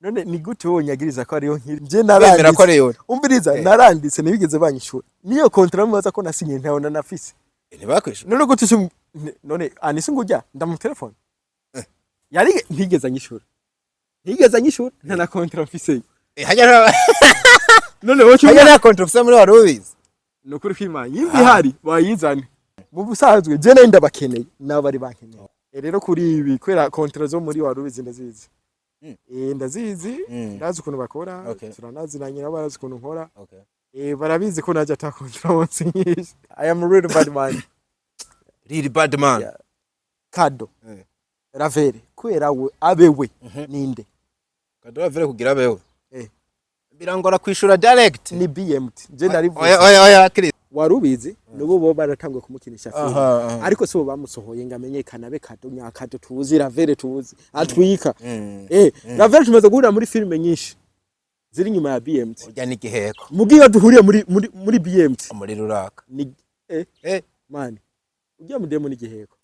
None ni gute wonyagiriza ko ariyo nkiri nje? Bemera ko Naranditse. ariyo. Umviriza, naranditse, ntibigeze banyishura. Niyo contrat mubaza ko nasinye, ntayo nanafise. Ntibakwishyura. None gute none anise ngujya ndamutelefone yari ntigeze anyishura, ntigeze anyishura, nta na contrat mfise. Hajya None wowe hajya nta contrat ufise muri wari ubizi. Ni ukuri kw'Imana, yimba ihari bayizane. Mu busanzwe je nari ndabakeneye, nabo bari bankeneye. Rero kuri ibi, kubera contrat zo muri wari ubizi, ndazizi. Ndazizi. Ndazi ukuntu bakora. Turanazinanye, nabo barazi ukuntu nkora. Barabizi ko naje ata contrat bonsinyisha. I am real bad man. Real bad man. Yeah. Kado Ravere kubera we abe we ninde? Kado Ravere kugira abewe. Birangora kwishura direct. Ni BMT, je narivuze. Oya, oya, oya, Chris. Wari ubizi nubo bo baratanguye kumukinisha filime, Aha. ariko si bo bamusohoye ngo amenyekane abe Kado nyakado tuzi, Ravere tuzi atwika. Ravere tumaze guhurira muri filime nyinshi ziri inyuma ya BMT. Urya ni igiheko. Mugiyo duhuriye muri BMT. Umuriro uraka. Ni man, ujya mudemo ni giheko,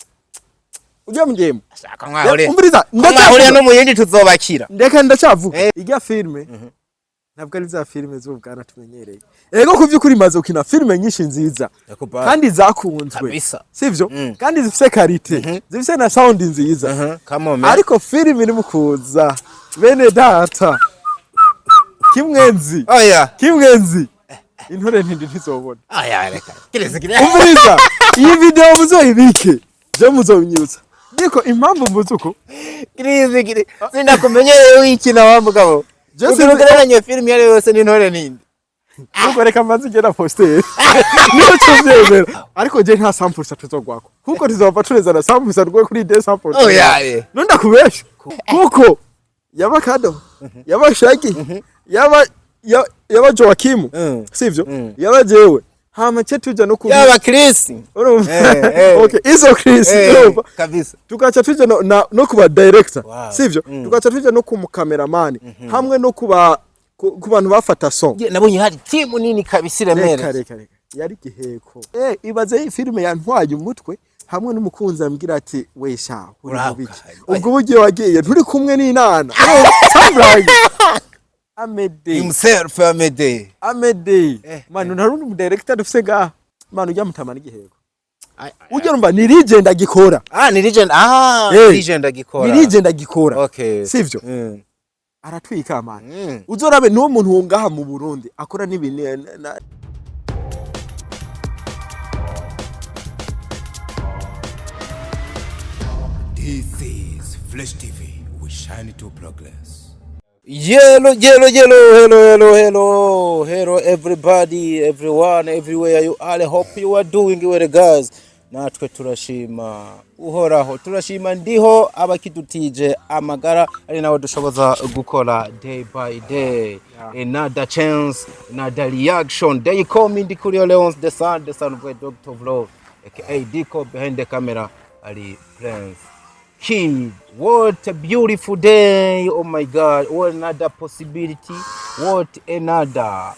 ujya mudemo. Ashaka mwahuriye. Umviriza. Mwahuriye Ndacyavuga. no mu yindi tuzobakira. Ndeka, ndacyavuga. Ijya filime ntabwo ari za filime z'ubwana tumenyereye. Ego, ku by'ukuri imaze gukina filime nyinshi nziza kandi zakunzwe. Kabisa. Sivyo? Kandi zifise qualité, zifise na sound nziza. Come on, man. Ariko filime iri mu kuza, bene data, kimwenzi, Oya. kimwenzi, intore ntindi ntizobona. Oya, reka. Chris, Chris. Umviriza, iyi video muzoyibike, je muzobinyibutsa niko impamvu mvuze uko. Chris, Chris. Sinakumenyereye wikina wa mugabo. Je Ugereranye filime iyo ari yo yose n'intore nindi. Ubwo reka mbanze igera poster niyo tuvyemera, ariko je nta sample tuzogwako, kuko tuzova turezana sample rwe kuri de sample. Oya. None ndakubesha, kuko yaba Kado, yaba Shagi, yaba yaba Joakim, sivyo? Yaba jewe, hama ce tuja no ku Yaba Chris. Urumva? Eh. Okay, izo Chris, urumva? Kabisa. Tugaca tuja no kuba director, sivyo? Tugaca tuja no ku cameraman, hamwe no kuba ku bantu bafata son. Nabonye hari timu nini kabisa Reka, iremereye. reka, reka, yari giheko. Ibaze iyi filime yantwaye umutwe, hamwe n'umukunzi ambwira ati: "We sha, uri Urabwa. mubiki?" Ubwo buryo wagiye nturi kumwe n'inana Sambrag Amede. Himself Amede. Amede. Manu, nta rundi director dufise ngaha, manu, ujya mutamana igiheko, ujya urumva ni legend agikora. Ah, ni legend. Ah, legend agikora. Ni legend agikora. Sivyo? Aratwika, man. Uzorabe niwo muntu ngaha mu Burundi akora n'ibintu This is Flash TV. We shine to progress. Yellow, yellow, yellow, hello, hello, hello, hello, everybody, everyone, everywhere you are. I hope you are doing well, guys. Natwe turashima Uhoraho, turashima ndiho abakidutije amagara, ari nawe dushoboza gukora day by day. Another chance, another reaction. They call me Ndikurio Leons, the son of a doctor of love, aka Diko. Behind the camera, Ali Prince Kid. What a beautiful day. Oh my God. What another possibility. What another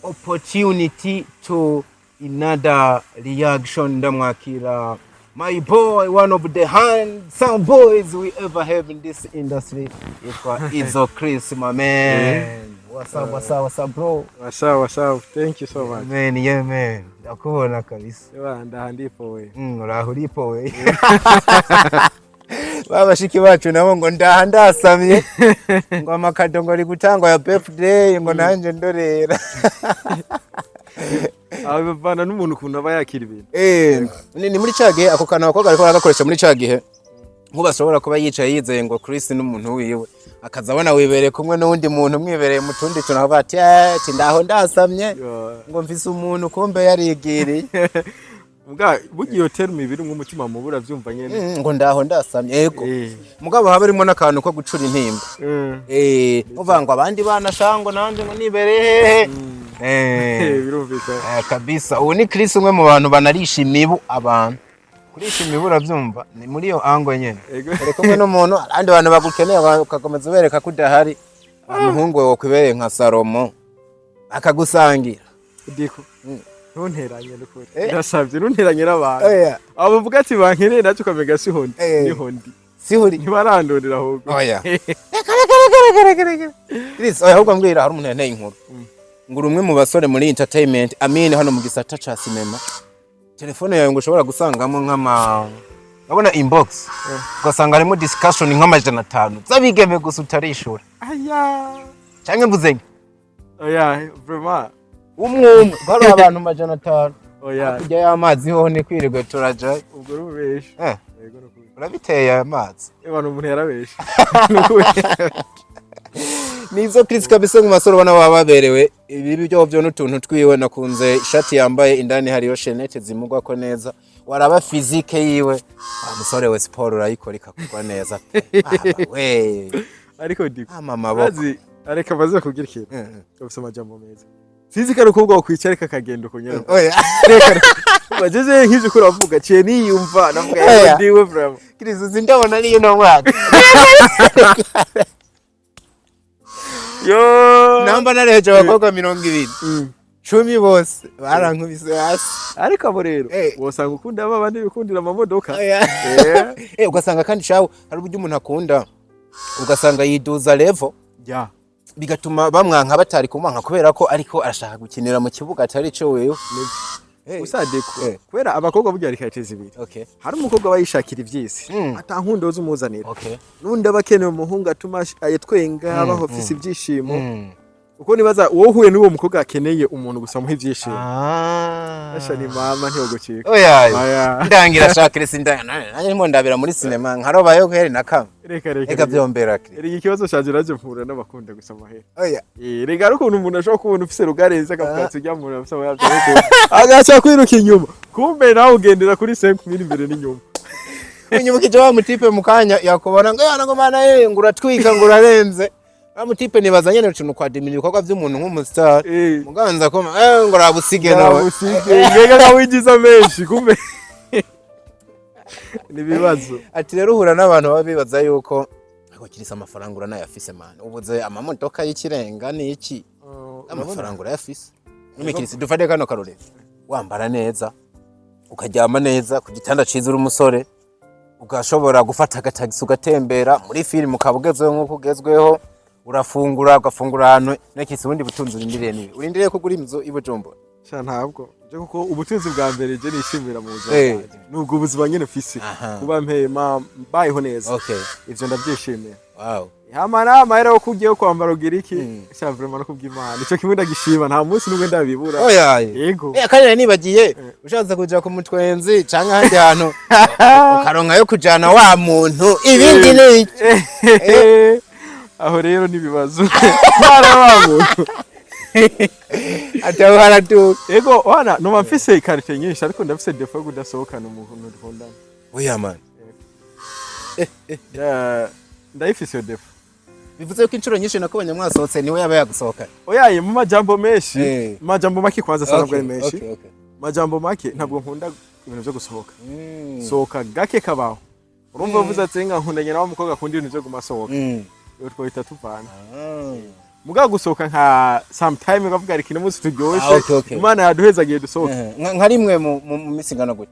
opportunity to another reaction. Ndamwakira my boy, one of the handsome boys we ever have in this industry. Yitwa Izo Chris, my man. What's up, what's up, what's up, bro? What's up, what's up? Thank you so much. Man, yeah, man. Ndakubona kabisa. Ewa, ndaha ndipo we. Uraho uripo we. Ba bashiki bacu nabo ngo ndaha ndasamye, ngo amakado ngo ari gutangwa ya birthday, ngo nanjye ndorera. Aho bivana n'umuntu ukuntu aba yakira ibintu. Ni muri ca gihe ako kantu abakobwa bariko baragakoresha muri ca gihe, nk'ubu ashobora kuba yicaye yizeye ngo Chris n'umuntu wiwe, akaza abona wibereye kumwe n'uwundi muntu, mwibereye mu tundi tuntu, akavuga ati: "Eh, ati ndaho ndasamye ngo mfise umuntu," kumbe yarigiriye. Mbwa burya iyo terme ibiri nk'umutima mubi, uravyumva nyene. Ngo ndaho ndasamye, yego. Mugabo haba harimo n'akantu ko gucura intimba. Uvuga ngo abandi bana shango nanjye ngo nibereye hehe. Birumvikana. Kabisa ubu ni Chris, umwe mu bantu banarisha imibu abantu. Kurisha imibu uravyumva, ni muri iyo ango nyene. Ego. Uri kumwe n'umuntu, abandi bantu bagukeneye, ukakomeza ubereka ko udahari. Umuhungu wawe wakwibereye nka Salomo akagusangira. Diko, ntunteranye n'ukuri. Ndasavye, ntunteranye n'abantu. Oya. Abo uvuga ati bankeneye, nacyo ukamenya siho ndi. Eh. Niho ndi. Sihuri. Ntibarandondera ahubwo. Oya, reka, reka, reka. Chris, oya, ahubwo mbwira, hari umuntu yanteye inkuru ngo uri umwe mu basore muri entertainment, amine hano mu gisata ca sinema, telefone yawe ngo ushobora gusangamo nk'ama, urabona inbox, ugasanga harimo discussion nk'500 z'abigeme gusa utarishura. Aya. Canke mvuze nke? Oya, vraiment. Umwe umwe hari abantu 500. Oya. Hakurya y'amazi hoho ni kwirirwa turajayo. Ubwo uri ubesha. Yego, nukuri. Urabiteye aya mazi. Ebana, umuntu yarabesha. Nukuri. Nizo Chris kabisa, mu basore ubona baba baberewe ibi byo byo n'utuntu twiwe. Nakunze ishati yambaye, indani hariyo chaînette zimugwako neza. Waraba physique yiwe, wa musore we, sport urayikora ikakugwa neza pe. Baba we. Ariko diko. Ama maboko. Azi areka baze kugira ikintu. Ufise amajambo meza. Sinzi ko ari ukubwa wakwicara kakagenda ukunyera. Oya. Reka bageze nk'ivyo uko uravuga, ciye niyumva navuga Oya. yego, ndiwe vraiment. Chris, uzi ndabona ariyo no mwaka. Yo. Namba nareje abakobwa 20, 10 bose barankubise hasi. Ariko abo rero wosanga ukunda aba bandi bikundira amamodoka. Oya. Ugasanga kandi shawo hari uburyo umuntu akunda ugasanga yiduza level, bigatuma bamwanka batari kumwanka kubera ko ariko arashaka gukinira mu kibuga atari cyo wewe. Gusa deko, kubera abakobwa burya hari qualité zibiri. Hari umukobwa aba yishakira ivyisi, atankundo z'umuzanira, n'undi aba akeneye umuhungu atuma ayetwenga, abaho afise ibyishimo. Uko nibaza, wowe uhuye n'uwo mukobwa akeneye umuntu gusa amuha ibyishimo, asha ni mama ntiyogucika. Oya. Oya. Ndangira shaka Chris, ndangira nanjye ndimo ndabira muri sinema nkarobayo kweri na kamwe. Reka reka. Eka byombera Chris. Erega ikibazo canje naje mpura n'abakunda gusa amahera. Oya. Rega ari ukuntu umuntu ashobora kubona ufise rugareza akavuga ati ujya muntu afise amahera by'ukuri, agaca kwiruka inyuma, kumbe nawe ugendera kuri 5000 imbere n'inyuma. Unyibukije wa mutipe mu kanya yakubona ngo yana ngo mana ye, ngo uratwika, ngo urarenze. Wa mutipe nibaza nyene utuntu kwadimira ibikorwa by'umuntu nk'umustar. Muganza ko ngo rabusige nawe. Usige mbega nka wigiza menshi, kumbe ni ibibazo. Ati rero uhura n'abantu baba bibaza yuko ariko kirisa amafaranga uranayafise man, ubuze amamodoka y'ikirenga n'iki, amafaranga urayafise. None kirisi, dufate kano karorero, wambara neza, ukaryama neza ku gitanda ciza, uri umusore, ugashobora gufata agatagisi ugatembera muri filime, ukaba ugezweho nk'uko ugezweho, urafungura, ugafungura ahantu nekisi. Ubundi butunzi urindiriye nibi urindiriye kugura inzu i Bujumbura? Sha, ntabwo je, kuko ubutunzi bwa mbere je nishimira mu buzima bwanjye nubwo ubuzima nyene mfise, kuba mpema, mbayeho neza, ivyo ndavyishimiye. Hama n'amahera yo kurya, yo kwambara, ugira iki, sha, vraiment no kubw'Imana ico kimwe ndagishima, nta munsi n'umwe ndabibura. Oya. Yego. Kandi nari nibagiye, ushatse kuja ku mutwenzi canke ahandi hantu ukaronka yo kujana wa muntu, ibindi ni iki? Aho rero n'ibibazo mwana wa muntu. Ati aho haraduka. Ego wana noma mfise qualité nyinshi, ariko ndafise défaut yo kudasohokana umuntu dukundana. Oya man. Ndayifise iyo défaut. Bivuze ko inshuro nyinshi nakubonye mwasohotse niwe yaba yagusohokanye. Oyaye, mu majambo menshi, mu majambo make kwanza, sana ntabwo ari menshi. Majambo make, ntabwo nkunda ibintu byo gusohoka. Sohoka gake kabaho. Urumva uvuze ati nga nkundanye nawe umukobwa akunda ibintu byo gumasohoka, iyo twahita tuvana. Mugabo gusohoka nka sometime ukavuga reka ino munsi turyoshe, Ah, okay, okay. Imana yaduhezagiye dusohoke. Nka rimwe mu minsi ingana gute?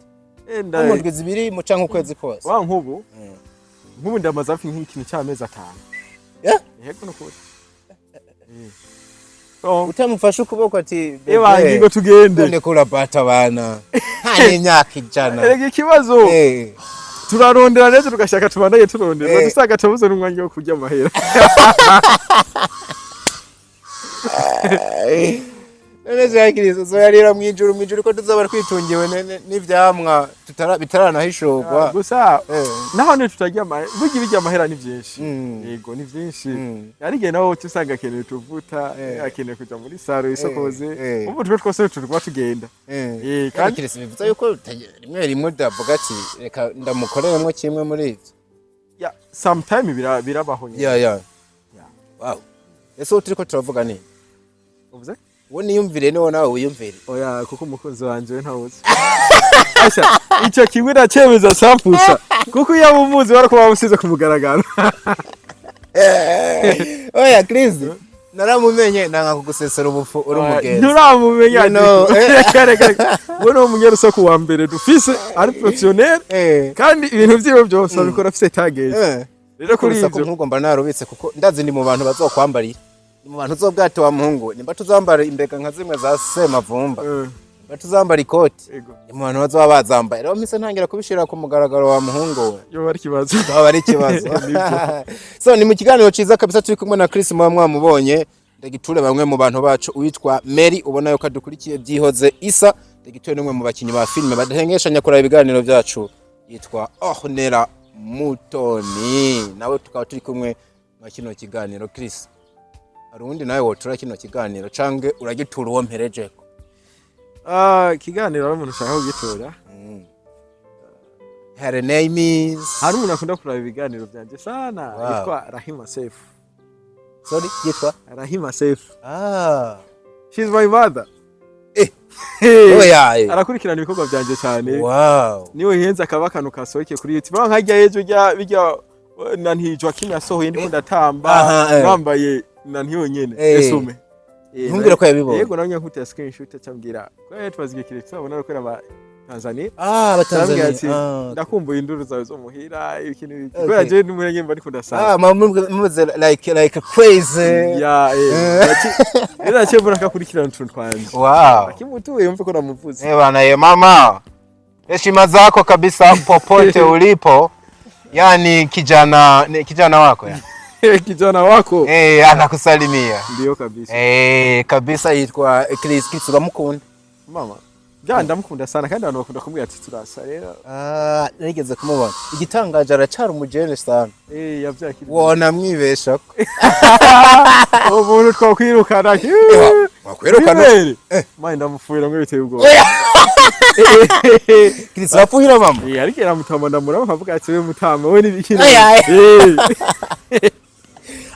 Nko mu ndwi 2 mu canke ukwezi kose? Wa nk'ubu ndamaze hafi nk'ikintu cy'amezi 5. Yego, nukuri. So, utamufashe ukuboko ati eba ngingo tugende. None kurabata abana nta n'imyaka 100. Erega ikibazo, turarondera neza, tugashaka tubandanye turondera, dusanga tubuze n'umwanya wo kurya amahera. None se Kristo uzoyarira mwijuru ko tuzoba twitungiwe n'ivyamwa bitaranahishurwa? Gusa naho ni tutarya amahera, burya ibirya amahera ni byinshi. Yego, ni byinshi. Ari igihe nawe uca usanga akeneye utuvuta, akeneye kuja muri salon isokoze, ubu twe twose turwa tugenda. Kandi Kristo, bivuze yuko rimwe rimwe udavuga ati reka ndamukoreremo kimwe muri ivyo? Ya, sometime birabaho nyine. Ya. Wow, ese uwo turiko turavuga ni Uvuze? Uwo niyumvire niwo nawe wiyumvire? Oya, kuko umukunzi wanje we ntawuzi. Asha, ico kimwe ndacemeza sampusa, kuko iyo aba umuzi wari kuba wamusize ku mugaragaro. Oya Chris, naramumenye, nanga kugusesera ubupfu, uri umugenzi. Nturamumenya. You know. Reka reka reka. We ni umunyarusaku wa mbere dufise ari professionnel, kandi ibintu vyiwe byose abikora afise target. Rero kuri Urusaku ivyo nk'urwo mba narubitse, kuko ndazi ni mu bantu bazokwambarira, ni mu bantu uzobwate wa muhungu, nimba tuzambara imbega nka zimwe za Semavumba, nimba tuzambara ikoti, ni mu bantu bazoba bazambaye. Rero mpise ntangira kubishira ku mugaragaro, wa muhungu we. Yo, ari ikibazo. Baba ari ikibazo. So ni mu kiganiro ciza kabisa, turi kumwe na Chris, muba mwamubonye. Ndagiture bamwe mu bantu bacu, uwitwa Mary ubona yuko adukurikiye, byihoze Isa. Ndagiture n'umwe mu bakinyi ba filime badahengeshanya kuraba ibiganiro byacu, yitwa Ornella Mutoni, nawe tukaba turi kumwe mwa kino kiganiro. Chris, hari uwundi nawe wotura kino kiganiro canke uragitura uwo mperejeko? Ah, ikiganiro ari umuntu ushaka kugitora. Her name is Hari umuntu akunda kuraba ibiganiro byanje sana, yitwa Rahima Safe. Sorry, yitwa? Rahima Safe. Ah. She's my mother. Oya, eh. Arakurikirana ibikorwa byanje cyane. Niwe henze akaba akantu kasohokeye kuri YouTube, baba nkajya ejo rya bijya na ntijwa kimwe yasohoye ndiko ndatamba, nambaye na ntiyonyene esume. Ntumbwire ko yabibonye. Yego, nawe nkuteye screenshot, acambwira ko tubazigiye kirekire tuzabona ko aba Tanzania. Ah, Arambwira abatanzania. ati: Ah, "Ndakumbuye induru zawe zo muhira, ikintu iki." Kubera jewe n'umurenge mba ndiko ndasanga. Ah, mumeze like crazy. Ya, rero naciye mbona akakurikirana utuntu twanje. Akimutuye yumve ko namuvuze. Eh bana, ye mama, heshima zako kabisa popote ulipo. Yani kijana, ni kijana wako ya? Kijana wako. Eh, anakusalimia. Ndio kabisa. Eh, kabisa, yitwa Chris. Chris, uramukunda? Mama bya ndamukunda sana, kandi abantu bakunda kumubwira ati turasa rero. Ah, narigeze kumubona. Igitangaje aracara umujene sana. Eh, yavyaye akiri Wona mwibeshako. Umuntu twakwirukana. Wakwirukana. Ibere. Mani ndamufuhira mwe biteye ubwoba. Chris, wafuhira mama? Eh, ariko yaramutama, ndamuraba nkavuga ati: "We mutama we nibiki?" Oya.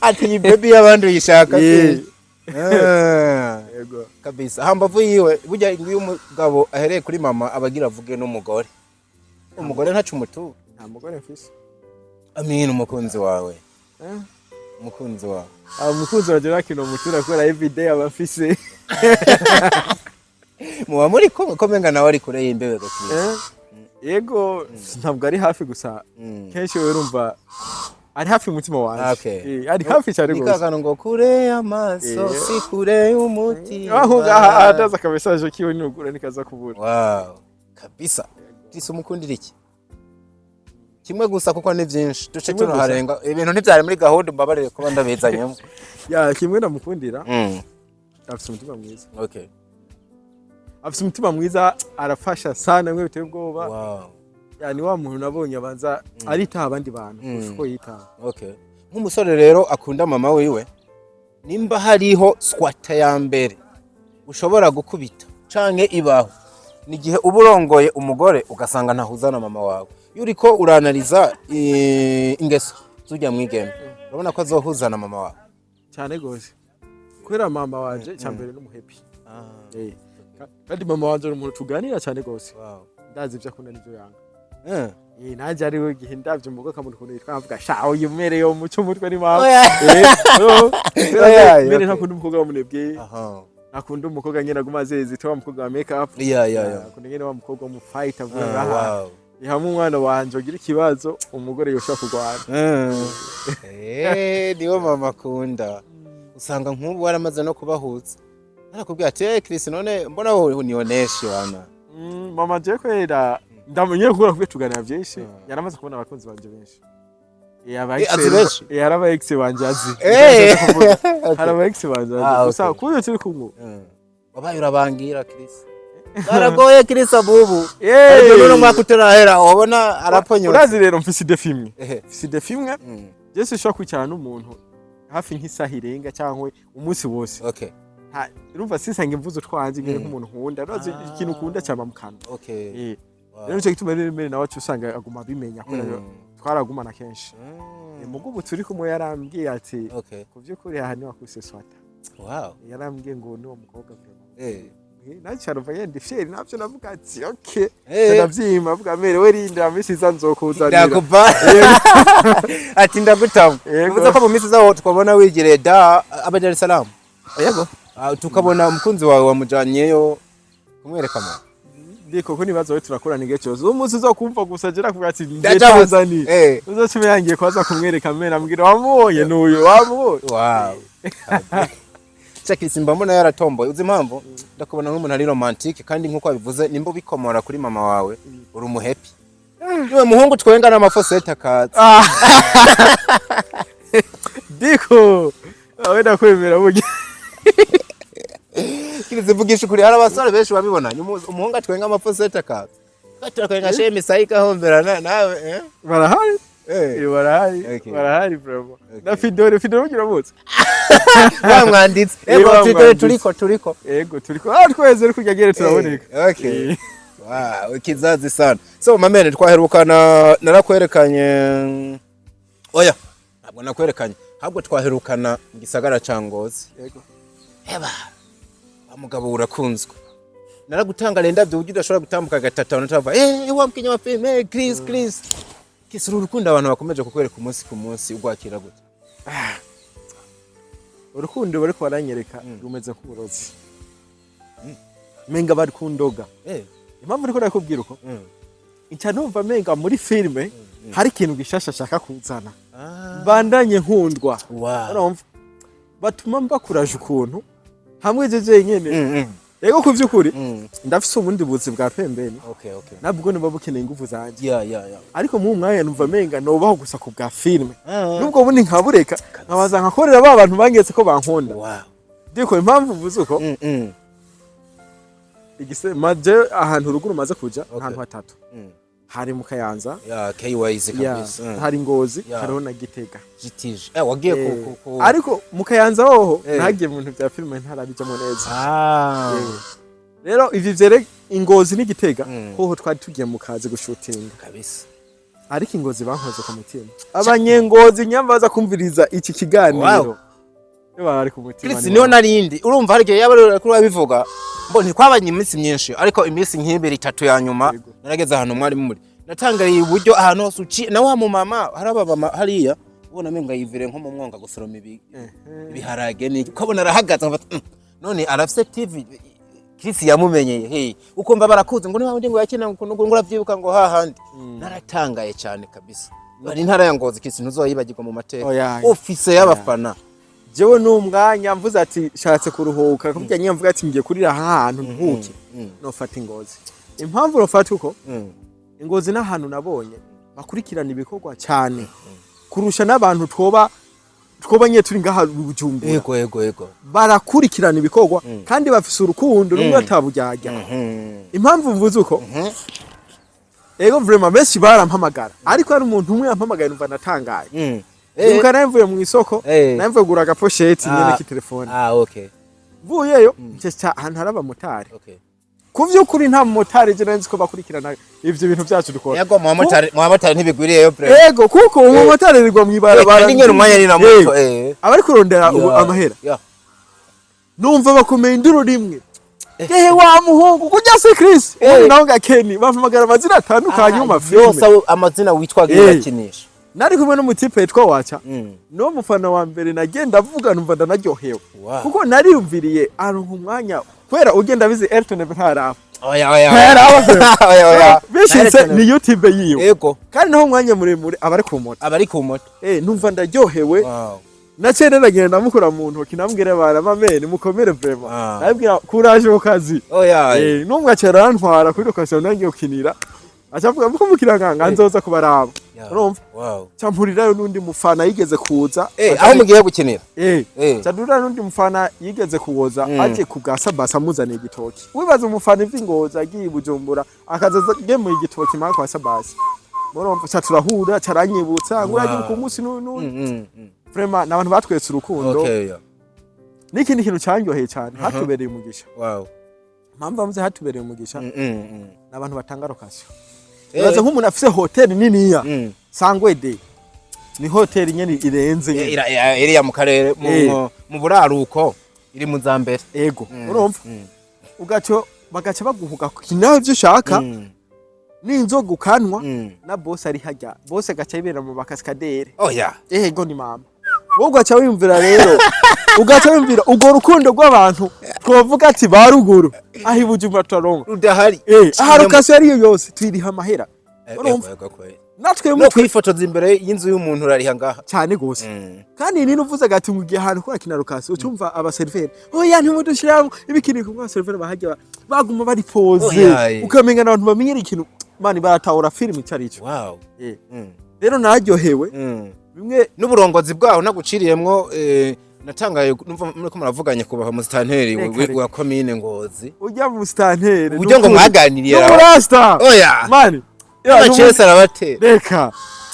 Ati iyi baby y'abandi uyishaka? Ah. Yego. Kabisa, hambavu yiwe burya iyo umugabo ahereye kuri mama abagira avuge n'umugore, umugore ntaca umutu. Nta mugore mfise. Amin, umukunzi wawe. Eh? Umukunzi wawe. Ah, umukunzi wanje nakino mutura kubera everyday aba afise. Muba muri kumwe ko menga nawe ari kure y'imbebe gakwiye? Eh? Yego, ntabwo ari hafi gusa, kenshi wewe urumva ari hafi umutima wanje. Eh, ari hafi cyane Ni gose. kakano ngo kure y'amaso, si kure y'umutima. Aho ngaha ataza aka message kiwe nugura nikaza kubura. Wow, kabisa. Tisi, umukundira iki kimwe gusa, kuko ni byinshi duce Kimwe gusa? Tunaharenga ibintu ntibyari muri gahunda, umbabarire kuba ndabizanyemo. Ya, kimwe ndamukundira, afise umutima mwiza. Afise umutima mwiza, arafasha sana mwe biteye ubwoba. Yani wa muntu nabonye abanza aritaha abandi bantu kurusha uko yitaha. Okay. Nk'umusore rero akunda mama wiwe, nimba hariho swata ya mbere ushobora gukubita canke ibaho, ni igihe uba urongoye umugore ugasanga ntahuza na mama wawe. Iyo uriko uranariza ingeso z'urya mwigeme, urabona ko azohuza na mama wawe? Cyane gose, kubera mama wanje cyambere n'umuhepi. Eh. Kandi mama wanje ni umuntu tuganira cyane gose. Ndazi ibyo akunda n'ibyo yanga. Eh, nanjye ariwe igihe ndavye umugore akamubona ukuntu yitwa nkavuga: "Sha, uyu mere yo muco umutwe ni mama." Oya. Eh, oh, kubera Oya, mere ntakunda umukobwa w'umunebwe, akunda umukobwa nyene aguma azeze, wa mukobwa wa make up. Akunda nyene wa mukobwa w'umu fighter, avuga ngaha hamwe umwana wanje ugira ikibazo, umugore yoshobora kurwana. Eh, niwo mama akunda. Usanga nk'ubu waramaze no kubahuza, arakubwira ati: "Eh Chris, none mbona wowe unioneshe wana." Mama je kwera ndamenye kubera kubwe tuganira byinshi, yaramaze kubona abakunzi banje benshi. Eh, aba Eh, ex azi benshi? Eh, hari aba ex banje azi. Hari aba ex banje azi. Gusa kuri turi kumwe. Wabaye urabangira Chris, baragoye Chris abubu. Eh. Ariko none umwaka utarahera ubona araponyotse. Urazi rero mfise idéfi imwe. Mfise idéfi imwe. Je sinshobora kwicarana n'umuntu hafi nk'isaha irenga cyangwa umunsi wose. Urumva sisange mvuze utwanje ngene nk'umuntu nkunda. Urazi ikintu ukunda cyama mu kanwa. Eh. Rero nicyo gituma rero mbere nawe aca usanga aguma abimenya kubera twaragumana kenshi. Mugo ubu turi kumwe yarambwiye ati ku by'ukuri aha niwe wakuse swata. Yarambwiye ngo niwo mukobwa vraiment. Naciye arumva yenda fier navyo, navuga ati okay. Ndavyima, avuga mere we rinda misi iza nzokuzanira. Ndakuva ati ndagutama. Yego. Bivuze ko mu minsi zaho twabona wigiriye da aba Dar es Salaam. Yego. Ah, tukabona umukunzi wawe wamujanyeyo kumwereka mama. Ndiko ko nibazo we turakorana igihe cyose. Uwo munsi uzokumva gusa jera kuvuga ati ngiye Ndajabuze. Tanzania, uzoca yangiye kwaza kumwereka mena, ambwira wamubonye n'uyu wamubonye. Wow. Chakisi, mba mbona yaratomboye. Uzi impamvu? Ndakubona nk'umuntu ari romantique, kandi nkuko wabivuze, nimba ubikomora kuri mama wawe, uri umuhappy. Niwe muhungu twenga n'amafosete akaza. Diko awe ndakwemera burya. Kirizi, vugisha ukuri, hari abasore benshi babibona. Umuhungu atwenga amafosete akaza. Turakwenga shemi sayika homberana nawe, eh? Barahari. Eh. Eh, barahari. Barahari vraiment. Na Fidore, Fidore ugira mutse. Wa mwanditsi. Eh, Ego. wa Fidore. mwanditsi. Turiko. Ego, turiko, ah, tweze ariko kujya turaboneka. Eh, okay. Wow, kizazi sana. So mamene, twaherukana narakwerekanye, oya, ntabwo nakwerekanye, ahubwo twaherukana mu gisagara ca Ngozi. Yego. Eba, wa mugabo urakunzwe. Naragutangariye, ndavyo uburyo udashobora gutambuka gatatu abantu batava, eh, wa mkinya wa filime Chris, Chris. Chris, uru urukundo abantu bakomeje kukwereka umunsi ku munsi, ugwakira gute? Urukundo bariko baranyereka rumeze nk'uburozi, menga bari kundoga. Impamvu uriko ndakubwira uko, nca numva menga muri filime hari ikintu gishasha ashaka kuzana, bandanye nkundwa. Urumva batuma mbakuraje ukuntu hamwe je jenyene. Yego, ku vy'ukuri ndafise ubundi buzi bwa pembeni, nabwo niba bukeneye ingufu zanje, ariko mu mwanya numva menga nobaho gusa ku bwa filime, nubwo bundi nkabureka, nkabaza nkakorera ba bantu bangetse ko bankunda. Diko, impamvu mvuze uko, igise maje ahantu ruguru maze kuja, ahantu hatatu, hari mu Kayanza, Ya, KYZ ya, kabisa. Hari Ngozi, hariho na Gitega. GTG. Eh, wagiye ku Ariko mu Kayanza hoho ntagiye mu bintu bya filime, ntarabijamo neza. Rero ivyo vyere Ingozi n'Igitega, hoho twari tugiye mu kazi gushutinga. Ariko Ingozi bankoze ku mutima. Abanyengozi nyambaza kumviriza iki kiganiro, iyo bari ku mutima. Chris, ni niho narindi. Urumva hari igihe yaba ari kuri wabivuga. Mbo ntitwabanye iminsi myinshi, ariko iminsi nk'ibiri itatu ya nyuma narageze ahantu mwari muri. Natangariye uburyo ahantu hose uciye na wa mumama, hari abamama hariya ubona menga yivire nko mu mwonga gusoroma ibiharage, ni ukabona arahagaze nkafata, none arafise TV Chris yamumenyeye hey, ukumva barakuze ngo niba ngo yakina ngo ngo uravyibuka ngo hahandi. Naratangaye cyane kabisa. Bari intara ya Ngozi, Chris, ntuzoyibagirwa mu mateka. Oya. Ofise y'abafana. Jewe n'umwanya mvuze ati shatse kuruhuka kuburya nyine, mvuga ati ngiye kurira ahantu ntuhuke, nofata Ingozi. Impamvu nofata uko, Ingozi n'ahantu nabonye bakurikirana ibikorwa cyane kurusha n'abantu twoba nyine turi ngaha Bujumbura. Yego yego yego Barakurikirana ibikorwa kandi bafise urukundo rumwe ataburyarya. Impamvu mvuze uko, ego, vraiment benshi barampamagara, ariko hari umuntu umwe yampamagaye numva natangaye. Ndibuka nawe mvuye mu isoko, nawe mvuye kugura agapochette nyene k'itelefone. Ah, okay. Mvuyeyo nce ahantu hari abamotari. Ku vy'ukuri nta mumotari je nzi ko bakurikirana ivyo bintu vyacu dukora. Yego, mu bamotari ntibigwiriyeyo pre. Ego, kuko umumotari arirwa mw'ibarabara. Kandi nyene umwanya ni na muto, eh. Aba ari kurondera ubu amahera. Numva bakomeye induru rimwe, ehe, wa muhungu kurya se Chris, ubundi naho nga Kenny, bampamagara amazina atandukanye mu mafilme. Yose amazina witwa urakinisha. Nari kumwe n'umutipe yitwa Waca, niwo mufana wa mbere nagenda avuga numva ndanaryohewe, kuko nariyumviriye aronka umwanya kubera ugenda abizi Elton ntaraba. Oya oya. Ntaraba. Oya oya. Bishitse ni YouTube yiwe, kandi naho umwanya muremure aba ari ku moto. Aba ari ku moto. Eh, numva ndaryohewe. Naciye nagenda ndamukura mu ntoki, namubwira bara mamene mukomere vraiment. Nabwira courage mu kazi. Oya. Eh, numwe aca arantwara kuri location nangiye gukinira, aca avuga ko mukiranganga nzoza kubaraba. Urumva, campurirayo n'undi mufana yigeze kuza. Eh, aho mugiye gukinira. Eh, cadurira n'undi mufana yigeze kuwoza, aje ku bwa Sabasa amuzaniye igitoki. Wibaza umufana iva Ingozi agiye i Bujumbura, akaza agemuye igitoki mpaka kwa Sabasi. Murumva ca turahura, caranyibutsa ngo uragiye ku munsi n'uyu n'uyu. Vraiment ni abantu batwetse urukundo. N'ikindi kintu cyanyoheye cyane, hatubereye umugisha. Impamvu bavuze hatubereye umugisha, ni abantu batanga location. Ibaze nk'umuntu afise hoteli niniya, Sangwede, ni hoteli nyene irenze nyene. Iriya mu karere mu buraruko iri mu za mbere. Ego, urumva ugaco bagaca baguhuga nawe ivyo ushaka, n'inzoga ukanwa, na boss ari hajya, boss agaca yibera mu bakasikadere. Oya. Ego, ni mama. Wowe ugaca wiyumvira rero, ugaca wiyumvira urwo rukundo rw'abantu twovuga ati ba ruguru aho i Bujumbura turaronka. Rudahari. Aha location ariyo yose tuyiriha amahera. Urumva? Natwe No mutwe kwifotoza imbere y'inzu y'umuntu urariha ngaha. Cyane gose. Kandi nini uvuze ati ngo ugiye ahantu kurakina location, ucumva abaseriveri: "Oya, ntimudushiramo ibikini." Kumwe abaseriveri bahajya baguma bari pose. Oya. Ukamenga n'abantu bamenyera ikintu, mani, baratahura filime icyo ari cyo. Rero nararyohewe bimwe. N'uburongozi bwaho naguciriyemwo, natangaye numva muriko muravuganye kubaha musitanteri Reka, reka. wa komine Ngozi. Ujya mu musitanteri. Uburyo ngo mwaganiriye. N'umurasta. Oya. Mani ya, Amacesi arabatera. Reka,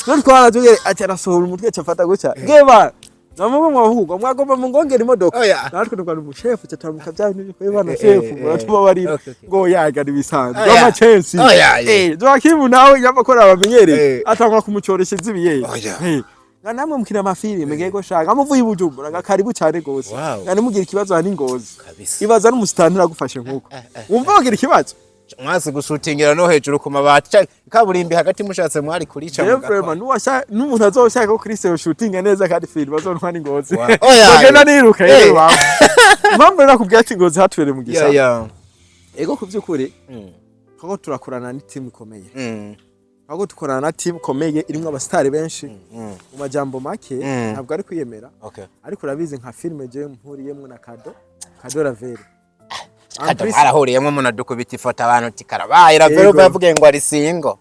rero twaratugere ati arasohora umutwe acafata gutya: "Geba namwe mwahugwa mwagomba mungongera imodoka." Oya. Natwe twari umushefu cyatamuka bya bintu byo Eh, shefu muratubabarira. Ngo yaga ibisanzwe. Oya. Amacesi. Oya, yeah. Joakim nawe yabakora abamenyereye atangwa kumucoresha izibiye. Oya. Nga namwe mukina amafilime ngego shaka muvuye i Bujumbura, nga karibu cyane gose. Nga nimugira ikibazo hani Ngozi. Ibaza n'umusitanteri agufashe nkuko wumva wagira ikibazo. Mwasi gushutingira no hejuru ku mabati kaburimbi hagati, mushatse mwari kurica. Rero mugakora. vraiment n'umuntu azoshaka ko Chris shootinga neza kandi film azontwa n'Ingozi. Wow. Oya. Bagenda niruka rero baba. Impamvu rero nakubwiye ati Ngozi hatubereye umugisha. Ego, ku by'ukuri kuko turakorana n'iteam ikomeye. Ahubwo dukorana na team ikomeye irimwo abasitari benshi. Mu majambo make, ntabwo ari kwiyemera, ariko urabizi nka filime jewe mpuriyemwo na Kado Ravere. Kado mwarahuriyemo munadukubita ifoto abantu tikarabaye Ravero. Bavuge ngo ari single.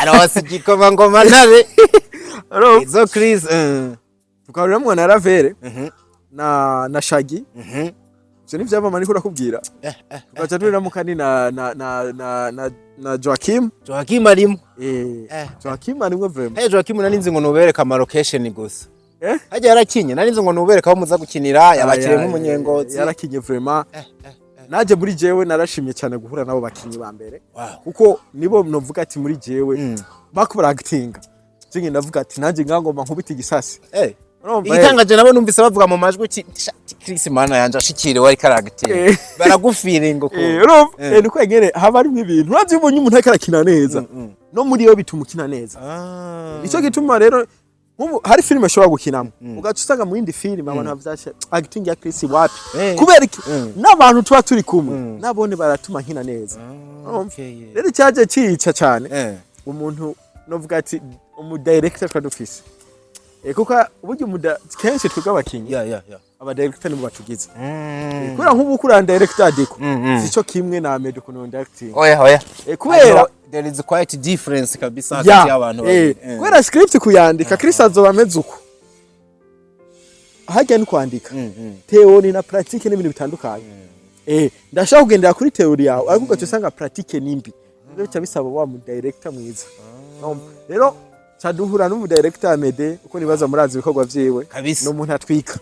Arose igikoma ngoma ntare. Izo Chris. Tukahuriramo na Ravere na Shagi. Ivyo ni vyamama niko nakubwira. Tugaca duhuriramo kandi na Joakim. Joakim arimo. Joakim arimwo vraiment. Hey, Joakim narinzi ngo nubereka ama location gusa. Eh? Hajya yarakinye, narinzi ngo nubereka aho muza gukinira, yabakiriye nk'umunyengozi. Yarakinye vraiment. Naje muri jewe narashimye cyane guhura nabo bakinyi ba mbere. Kuko nibo novuga ati muri jewe bako baractinga. Jinge ndavuga ati nanjye ngangomba nkubita igisasi. Urumva, eh? Igitangaje nabo numvise bavuga mu majwi ati: "Chris mana yanje ashikiriwe ariko aragitera." Baragufiringa ukuntu. Urumva? Niko nyene haba harimo ibintu. Urazi iyo ubonye umuntu ariko arakina neza, no muri yo bituma ukina neza. Nicyo gituma rero nk'ubu hari filime ashobora gukinamo, ugaca usanga mu yindi filime abantu bavyashe acting ya Chris wapi. Kubera iki? N'abantu tuba turi kumwe nabone baratuma nkina neza. Urumva? Rero icyaje cica cyane umuntu novuga ati umu director twa dufise, kuko burya kenshi twebwe abakinyi aba director nibo batugize. Kubera nk'ubu ukura director Diko, sico kimwe na Ahmed ukuntu directing. Oya. Kubera Hariho- there is quite difference kabisa hagati y'abantu babiri. Kubera script kuyandika, Chris azoba ameze uko hajya no kwandika théorie na pratique n'ibintu bitandukanye. Ndashaka kugendera kuri théorie yawe, ariko ugaca usanga pratique ni mbi. Rero bica bisaba wa mu director mwiza. Urumva? Rero ca duhura n'umu director Amede, uko nibaza murazi ibikorwa vyiwe. Kabisa. Ni umuntu atwika.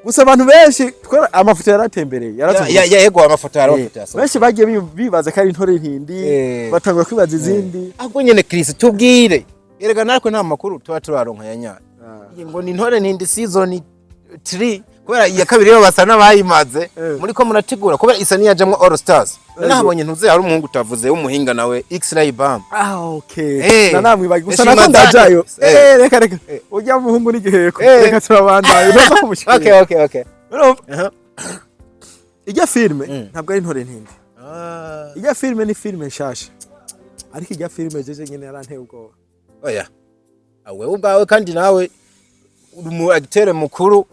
Gusa abantu benshi twera amafoto yaratembereye, yaratungutse. Yego, amafoto yarafoto yasohotse. Benshi bagiye bibaza ko ari Intore Ntindi, batangura kwibaza izindi. Ahubwo nyene Chris, tubwire, erega natwe nta makuru tuba turaronka ya nyayo. Iyi ngo ni Intore Ntindi season 3, kubera iya kabiri yo basa n'abayimaze. Muri ko murategura, kubera isa niyajamwo All Stars. Nahabonye ntuze hari umuhungu utavuze w'umuhinga nawe X-Ray Bam. Ah, okay. Eh. Na namwibagiwe gusa. Eshima Nako ndajayo. zake. Reka reka, ujya muhungu n'igiheko. Reka turabandanye, uraza kumushikira. Okay. Urumva? Aha. Ijya filme ntabwo ari Intore Ntindi. Ijya filme ni filme nshasha, ariko ijya filme jeje nyene yaranteye ubwoba. Oya. Wewe ubwawe kandi nawe uri umu acteur mukuru,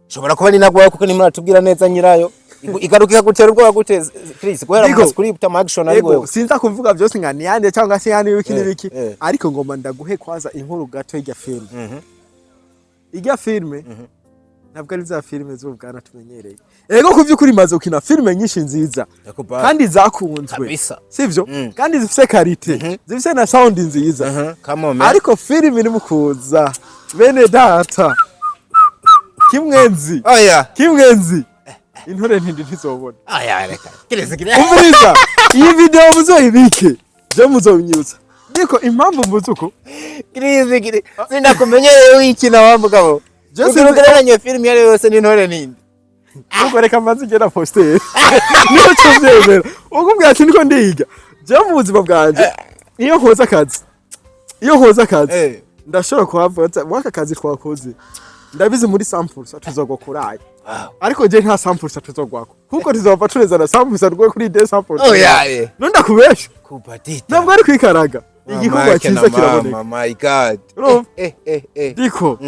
ushobora kuba ni nagwaye kuko nimuratubwira neza nyirayo. Igaruka ikagutera ubwoba gute, Chris, guhera mu Yego. script ama action ari Yego, wewe? sinza kuvuga byose nka niyande cyangwa se yandi ibiki n'ibiki, ariko ngomba ndaguhe kwanza inkuru gato y'ijya filme. Ijya filme ntabwo ari za filme z'ubwana tumenyereye. Ego, ku by'ukuri maze gukina filme nyinshi nziza kandi zakunzwe, sivyo? Kandi zifise qualité, zifise na sound nziza. Come on, man. Ariko filime iri mu kuza, bene data, kimwenzi, Oya. kimwenzi, Intore Ntindi ntizobona. Oya, reka. Chris, Chris. Umviriza, iyi video muzoyibike, je muzobinyibutsa niko impamvu mvuze uko. Chris, Chris. Sindakumenyereye wikina wa mugabo. Je Ugira ugereranye filime iyo ari yo yose n'Intore Ntindi. Ubwo reka mbanze igera poster niho tuvyemera. Ukubwira ati niko ndiga je mu buzima bwanje, iyo nkoze akazi, iyo nkoze akazi, ndashobora kuhavuga ati waka kazi twakoze. Ndabizi muri 100% tuzogwa kurayo, ariko je nta 100% tuzogwako, kuko tuzova turezana 100% rwe kuri 200%. Oh yeah, yeah. Nunda kubesha. Kubadita. Ntabwo ari kwikaraga, igikorwa cyiza kiraboneka. My God. Urumva? Eh eh eh. Diko,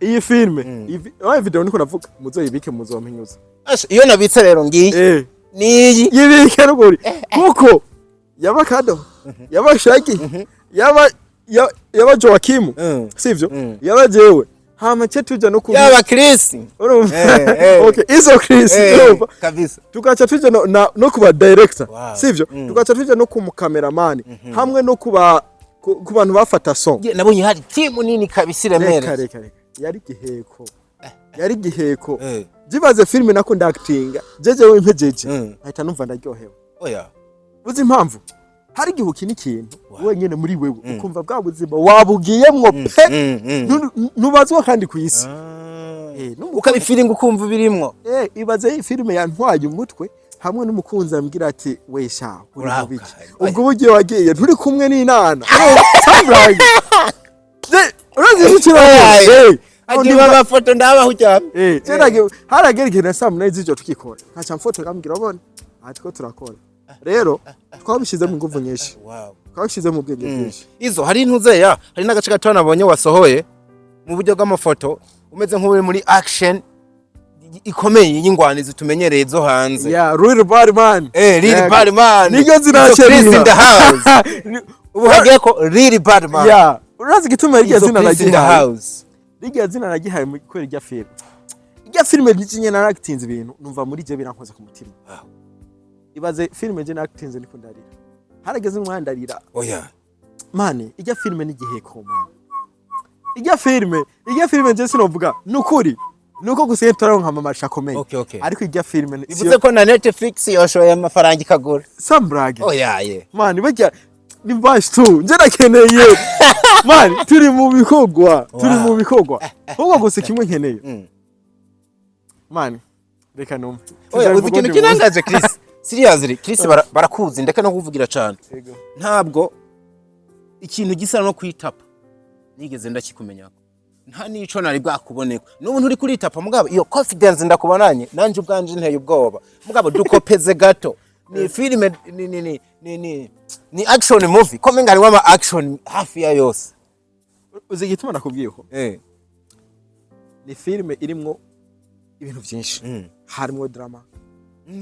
iyi filme, iyi video niko navuga, muzoyibike, muzompinyuza. Asha, iyo nabitse rero ngiyi. Niyi. Yibike ruguri, kuko yaba Kado, yaba Shagi, yaba yaba Joakim, sivyo? Yaba jewe, hama ce tuja no ku Yaba Chris. Urumva? Eh, eh. Okay, izo Chris, urumva? Kabisa. Tugaca tuja no kuba director, sivyo? Tugaca tuja no ku mukameramani, hamwe no kuba ku bantu bafata son. Nabonye hari timu nini kabisa Reka, iremereye. reka reka, yari giheko, yari giheko. Jibaze filime nakunda actinga, jeje wimpejeje, nkahita numva ndaryohewe. Oya. Uzi impamvu? Hari igihe ukina ikintu wenyine muri wewe, ukumva bwa buzima wabugiyemwo pe, ntubazwa kandi ku isi. Ukabifiringa, ukumva birimwo. Ibaze iyi filime yantwaye umutwe, hamwe n'umukunzi ambwira ati: "We sha, uri Uraho mu biki?" kare. Ubwo buryo wagiye nturi kumwe n'inana samburage, urazi icyo? Oya. Agiye amafoto ndabaho uryamye. Haragera igihe na saa 8 z'ijoro tukikora, nkaca mfoto, nkambwira: "Urabona aha turiko turakora." Rero twabishizemo inguvu nyinshi, twabishizemo ubwenge bwinshi. Izo hari intuzeya, hari n'agace gato nabonye wasohoye mu buryo bw'amafoto, umeze nk'uri muri action ikomeye y'ingwanizi tumenyereye zo hanze. Yeah, real bad man. Real bad man. Niryo zina. Izo Chris in the house. Ubu hagiye ko real bad man. Yeah, urazi igituma iryo Izo zina Chris in the nagihaye? house. Rirya zina nagihaye kubera irya filime. Irya filime nikinye narakitinze ibintu numva muri je birankoze ku mutima. Ibaze filime je narakitinze ndiko ndarira, harageze umwanya ndarira. Oya. Mane, irya filime ni igiheko, man. Irya filime je sinovuga nukuri, nuko gusa iyo turaronka amamasha akomeye. Okay. Ariko irya filime Bivuze ko na Netflix yoshoye amafaranga ikagura. Sambrage. Oya ye. Man, burya ni bash tu, nje nakeneye, man, turi mu bikorwa, turi mu bikorwa. Ahubwo gusa kimwe nkeneye, man, reka numve. Oya, uzi ikintu kinangaje, Chris? Seriously, Chris, barakuzi, ndeka no kuvugira cyane. Ntabwo ikintu gisa no kwitapa nigeze ndakikumenyako, nta nico nari bwakuboneka. N'ubu nturi kuritapa, mugabo iyo confidence ndakubonanye nanje ubwanje nteye ubwoba. Mugabo dukopeze gato, ni filime ni action movie, ko menga harimo ama action hafi ya yose. Uzi igituma nakubwiye ko ni filime irimwo ibintu byinshi? Harimo drama,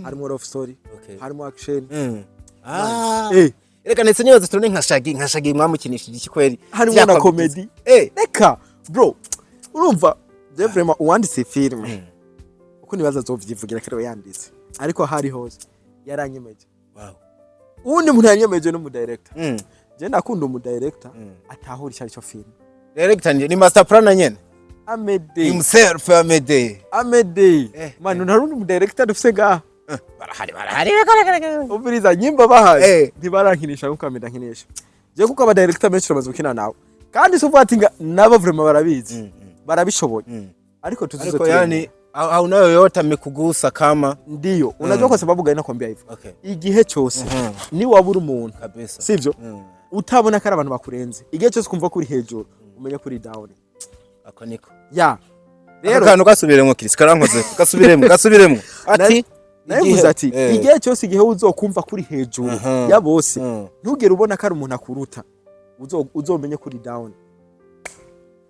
harimo love story, harimo action. Ah. Reka ndetse nibaza tubone nka Shagi, nka Shagi mwamukinishije iki kweri? Harimo Ziriya na comedy. Comedy. Reka bro, urumva je vraiment uwanditse filime, uko nibaza azovyivugira ko ariwe yanditse, ariko hari hose yaranyemeje. Uwundi muntu yanyemeje n'umu director. Je ndakunda umu director atahura icyo aricyo filime. Director ni master plan nyene. Amede. Himself, Amede. Amede. Man, nta rundi mu director dufise ngaha. Barahari, barahari, reka reka reka. Umviriza, nyimba bahari, ntibarankinisha nkuko Amede ankinisha je, kuko aba director benshi bamaze gukina nawe, kandi si uvuga ati nga nabo vraiment barabizi, barabishoboye, ariko tuzizo. Ariko yani hauna yoyote amekugusa kama Ndiyo, unajua kwa sababu gani nakwambia hivyo? Okay. Igihe cyose ni wabura umuntu, Kabisa. sivyo, utabona ko ari abantu bakurenze, igihe cyose ukumva ko uri hejuru, umenye ko uri down. Ako niko. Ya. Rero Rero kantu gasubiremo, Chris, karankoze, gasubiremo, gasubiremo ati nabivuze ati igihe cyose, igihe uzokumva ko uri hejuru ya bose, ntugere ubona ko ari umuntu akuruta, uzomenye ko uri down.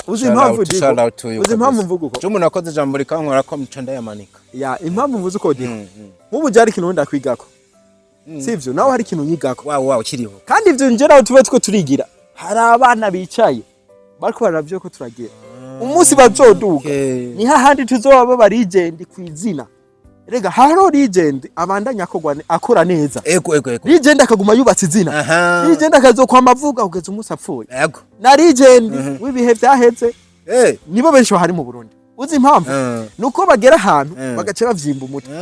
Uzi impamvu, Digo? Shout out to you. Uzi impamvu mvuga uko? Je, umuntu akoze ijambo rikankora ko mca ndayamanika. Ya, impamvu mvuze uko, Digo, nk'ubu jari ikintu wenda kwigako, sivyo? Nawe hari ikintu unyigako. Wow, kiriho. Kandi ivyo nje nawe tuba two turigira, hari abana bicaye bariko baravyo ko turagira, umunsi bazoduga, ni hahandi tuzoba baba legend kw'izina. Rega hariho legend abandanya akorwa akora neza, Ego ego ego. legend akaguma yubatse izina, legend akazokwama avuga kugeza umunsi apfuye, na legend w'ibihe vyaheze. Nibo benshi bahari mu Burundi. Uzi impamvu? Nuko bagera ahantu bagaca bavyimba umutwe,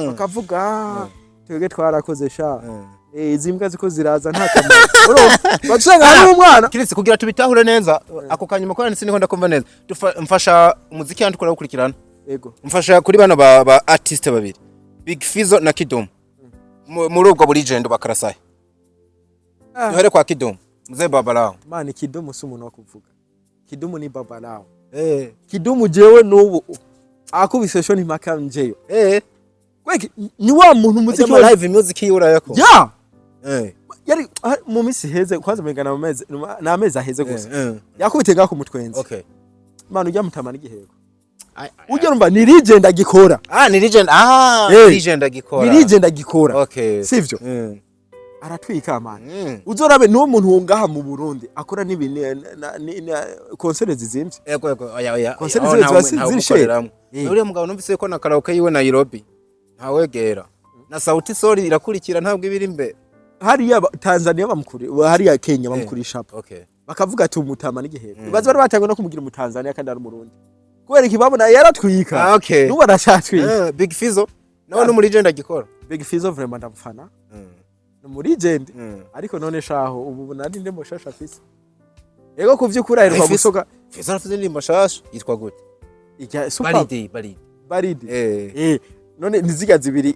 bakavuga: "Ah, twebwe twarakoze sha." Izi mbwa ziko ziraza nta kamaro. Urumva bacanga hari umwana. Chris, kugira tubitahure neza ako kanyuma ko nanditse niho ndakumva neza. Mfasha umuziki yandi ukora gukurikirana. Ego. Mfasha kuri bano ba artiste babiri, Big Fizzo na Kidum. Muri ubwo legend bakarasaye. Ah. Duhere kwa Kidum, mzee Babalao. Mani, Kidumu si umuntu wo kuvuga. Kidumu ni baba lao. Kidumu jewe n'ubu akubise show ntimpaka njeyo. Kweki ni wa muntu umuziki Ama live music yiwe urayakunda? Ya. Yari mu minsi iheze, kwanza mengana mu mezi, n'amezi aheze gusa, yakubitiye ngaho ku mutwenzi. Manu ujya mutama n'igihego ujya urumva ni legend agikora. Ah, ni legend, ah. Legend agikora. Ni legend agikora. Sivyo? Aratwika, man. Uzorabe niwo muntu ngaha mu Burundi akora n'ibintu concert zizimvye. Ego, oya. Concert Aho zibe ziba ntawe ziri cher. umukoreramwo. Uriya mugabo numvise ko na karaoke yiwe Nairobi ntawegera, na Sauti Sol irakurikira, ntabwo ibiri imbere. Hariya Tanzania bamukuri, hariya Kenya bamukurisha, bakavuga ati umutama n'igihego. Baza bari batanguye no kumugira mu Tanzania kandi ari umurundi, kubera iki? Babona yaratwika. N'ubu aracatwika. Big Fizzo nawe no muri legend agikora. Big Fizzo vraiment ndamufana, ni muri legend. Ariko none shaho ubu nari ndi mushasha afise, ego kuvyukuri aheruka gusoka. Fizzo arafite indirimbo nshasha yitwa gute? Ijya super. Baridi, Baridi. Baridi. None niziga zibiri,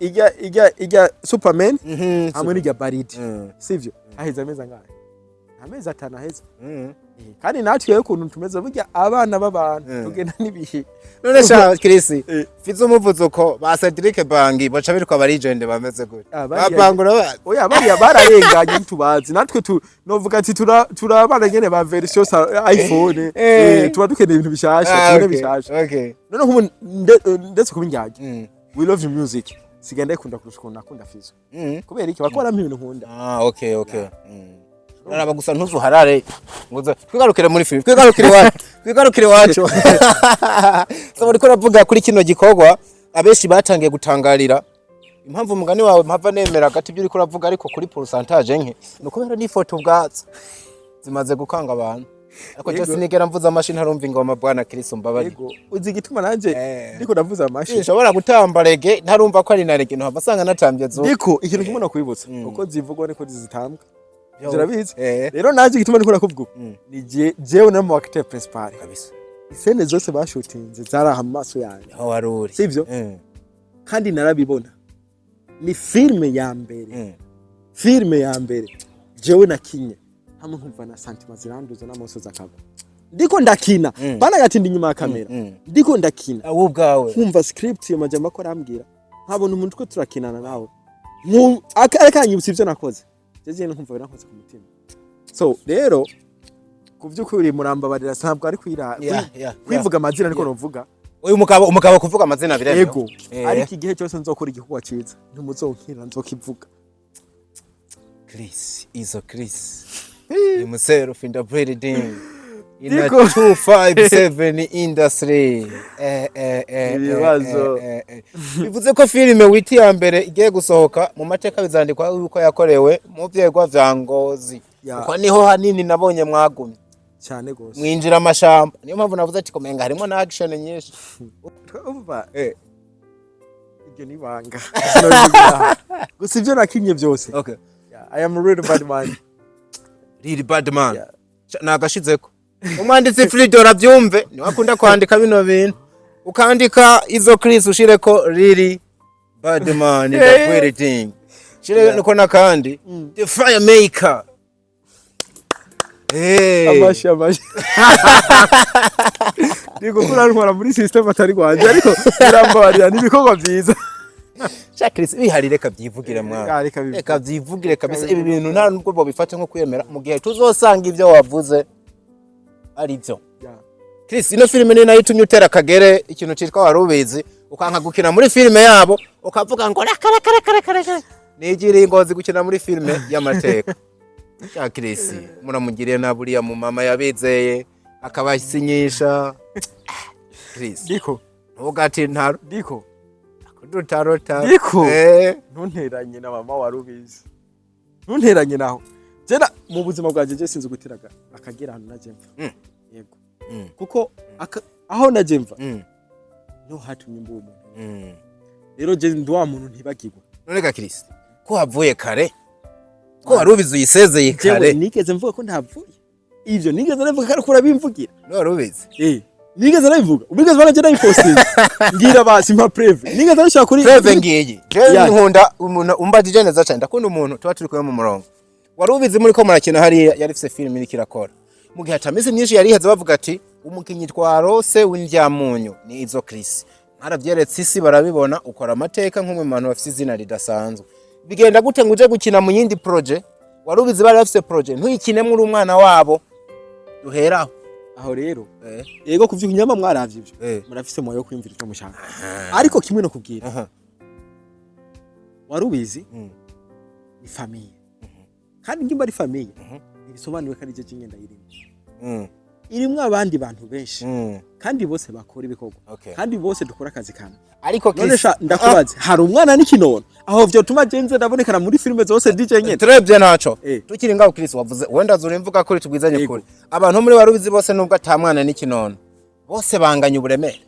ijya Superman hamwe n'ijya Baridi. Sivyo? Haheze amezi angahe? Amezi 5 aheze. Kandi natwe rero ukuntu tumeze, burya abana b'abantu tugenda n'ibihe. None sha Chris, Fizzo umuvuze uko, ba Cedric Bangi baca bitwa ba legend bameze gute? Ah, bariya- Babangura ba Oya, bariya bararenganye, ntitubazi natwe tu novuga ati turabana nyene ba version sa iPhone. Tuba dukeneye ibintu bishasha, tubone bishasha. None nk'ubu ndetse kuba indyarya, we love music sigaye ndayikunda kurusha ukuntu nakunda Fizzo. Kubera iki? Bakora ibintu nkunda. Ah, okay. Uraraba gusa ntuzuharare. Nguza twigarukire muri film, twigarukire iwacu, twigarukire iwacu. So uriko uravuga kuri kino gikorwa, abenshi batangiye gutangarira impamvu umugani wawe mpava nemera gati ibyo uriko uravuga, ariko kuri pourcentage nke ni ukubera n'ifoto ubwazo zimaze gukanga abantu, ariko je sinigera mvuza amashi ntarumva ingoma, bwana Chris, mbabarira. Yego, uzi igituma nanje ndiko ndavuza amashi? Sinshobora gutamba reggae ntarumva ko ari na reggae, ntuhava asanga natambye zo. Ndiko ikintu kimwe nakwibutsa, uko zivugwa niko zitambwa. Yo. Urabizi. Rero nanje igituma ndiko ndakuvuga uko, ni jewe na mu acteur principal. Kabisa. Iscène zose bashutinze zari aha mu maso yanjye. Aho wari uri. Sivyo? Kandi narabibona, ni filme ya mbere, filme ya mbere jewe nakinye hamwe nkumva na sentiments ziranduza n'amosozi akagwa ndiko ndakina. Bana gatinda inyuma ya kamera, ndiko ndakina, Wowe ubwawe. nkumva script yo majambo ko arambwira, nkabona umuntu twe turakinana nawe akanyibutsa ivyo nakoze jeje, nkumva birankoze ku mutima. So rero ku by'ukuri murambabarira, ntabwo ari kwira kwivuga amazina, ariko novuga. Uyu mugabo kuvuga amazina biremewe. Ego. Ariko igihe cyose nzokora igikorwa ciza, ntimuzonkira, nzokivuga. Chris Izo Chris himself in the building in a Ndiko. 257 industry. Ibibazo. Bivuze ko filime witi ya mbere igiye gusohoka mu mateka bizandikwa yuko yakorewe mu vyegwa vya Ngozi, kuko niho hanini nabonye mwagumye Cyane gose. mwinjira amashamba. Niyo mpamvu navuze ati kumenga harimo na action nyinshi. Umva, iryo ni ibanga. Sinobivugira. Gusa ibyo nakinye byose, yeah, I am a real bad man. Really bad man. Yeah. Nagashizeko umwanditsi Fridor abyumve, niwe akunda kwandika bino bintu. Ukandika Izo Chris ushireko really bad man in the building, shire niko nakandi the fire maker. Hey. Amashi amashi, ndi gukura ntwara muri system atari rwanje, ariko birambabarira, ni ibikorwa byiza. Sha Chris, bihari, reka byivugire mwana. Ah, reka bivuge. Reka byivugire kabisa. Ibi bintu nta nubwo bobifata nko kwiyemera mu gihe tuzosanga ibyo wavuze ari byo. Chris, ino filime ni nayo itumye utera akagere ikintu citwa wari ubizi, ukanka gukina muri filime yabo, ukavuga ngo reka reka reka reka reka, nigiriye Ingozi gukina muri filime y'amateka. Sha Chris, muramugiriye na buriya mu mama yabizeye akabasinyisha. Chris, Ndiko ntugati ntaro ndiko dutarota. Ndiko. Ntunteranye na mama wari ubizi, ntunteranye naho. Jena mu buzima bwanjye je sinzi guteraga akagera ahantu naje mva. Yego. Kuko aho naje mva niho hatumye mba uwo muntu. Rero je ndi wa muntu ntibagirwa. None ga Chris, ko havuye kare, ko wari ubizi uyisezeye Jewe kare? nigeze mvuga ko ntavuye? Ivyo nigeze nabivuga ko ariko urabimvugira? Wari ubizi. Nigeze nabivuga? Ubigeze bana je nabipostinze? Ngira basi mpa preuve, nigeze nabishaka kuri Preuve ngiyi. Jewe nkunda umuntu umbajije neza cyane. Ndakunda umuntu tuba turi kumwe mu murongo. Wari ubizi muri ko murakina hariya yari ifise filime iriko irakora, mu gihe atamisi myinshi yari iheze bavuga ati Umukinyi twarose w'indyamunyu ni Izo Chris. Mwaravyeretse isi, barabibona, ukora amateka nk'umwe mu bantu bafise izina ridasanzwe. Bigenda gute ngo uje gukina mu yindi projet? Wari ubizi bari bafise projet, ntuyikinemo uri umwana wabo? Duheraho. Aho rero, yego, kuvyo nyama mwaravye ivyo, murafise moyo yo kwiyumvira icyo mushaka, ariko kimwe no kubwira, wari ubizi, ni famille, kandi ngimba ari famille, ntibisobanuye ko ari je nyine ndayirimo. Irimwo abandi bantu benshi, kandi bose bakora ibikorwa, kandi bose dukora akazi kamwe. Ariko None Chris, sha ndakubaze, hari umwana n'ikinono aho vyotuma jenze ndabonekana muri filime zose DJ nyene? Turebye ntaco. Tukiri ngaho, Chris, wavuze wenda zuri imvuga kuri, tubwizanye kuri abantu muri Warubizi bose, nubwo ata mwana n'ikinono, bose banganya uburemere.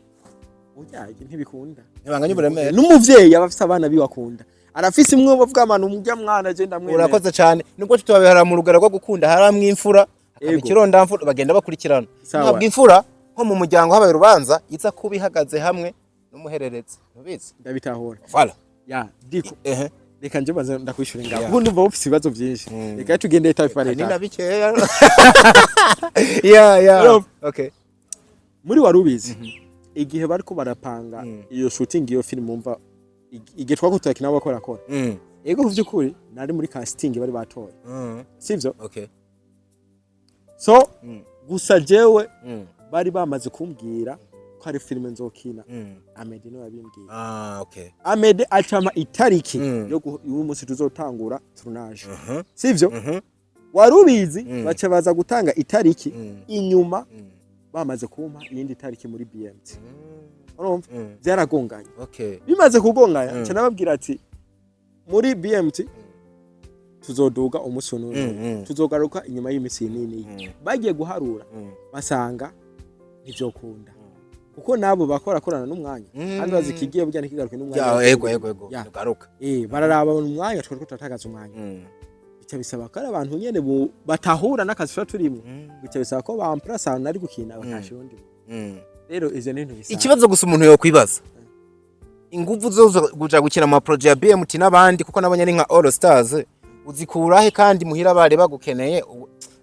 Oya, ntibikunda. Ntibanganya uburemere. N'umuvyeyi aba afise abana biwe akunda, arafise imwe bavuga abantu mujya mwana je ndamwemera. Urakoze cyane. Nubwo tutabihara mu rugero rwo gukunda, haramwe imfura, hakaba ikirondamfura, bagenda bakurikirana. Ntabwo imfura nko mu muryango habaye urubanza iza kuba ihagaze hamwe n'umuhererezi, ntubizi? Ndabitahura. Voilà. Ya diko. Reka nje maze ndakwishura ngaho, ubu ndumva ufise ibibazo vyinshi. Reka tugende étape par Ni étape. na bikeya, ya. Urumva? Okay. Muri Warubizi, igihe bariko barapanga iyo shooting, iyo film, umva, igihe twakutakina bakora kora, ego, ku vy'ukuri nari muri casting bari batoye, sivyo? Okay. So gusa jewe bari bamaze kumbwira ko hari filime nzokina. Amede niwe yabimbwiye. Ah, okay. Amede acama itariki yo y'umunsi tuzotangura tournage, sivyo? Warubizi baca baza gutanga itariki inyuma, bamaze kumpa iyindi tariki muri BMT, urumva? Byaragonganye. Bimaze kugonganya, nca nababwira ati muri BMT tuzoduga umunsi n'uyu, tuzogaruka inyuma y'iminsi nini. Bagiye guharura, basanga ntivyokunda, kuko nabo bakora korana n'umwanya, kandi bazi ikigiye burya ntikigaruke n'umwanya. Ya, ego. Garuka. Bararaba umwanya, twariko turatakaza umwanya. Bica bisaba ko ari abantu nyene batahura n'akazi tuba turimwo. Bica bisaba ko bamplasa ahantu nari gukina, bakashira undi. Rero ivyo ni ibintu bisanzwe. Ikibazo gusa umuntu yokwibaza, inguvu zo kuja gukina mu projet ya BMT n'abandi, kuko nabonye ari nka All Stars, uzikurahe kandi muhira bari bagukeneye?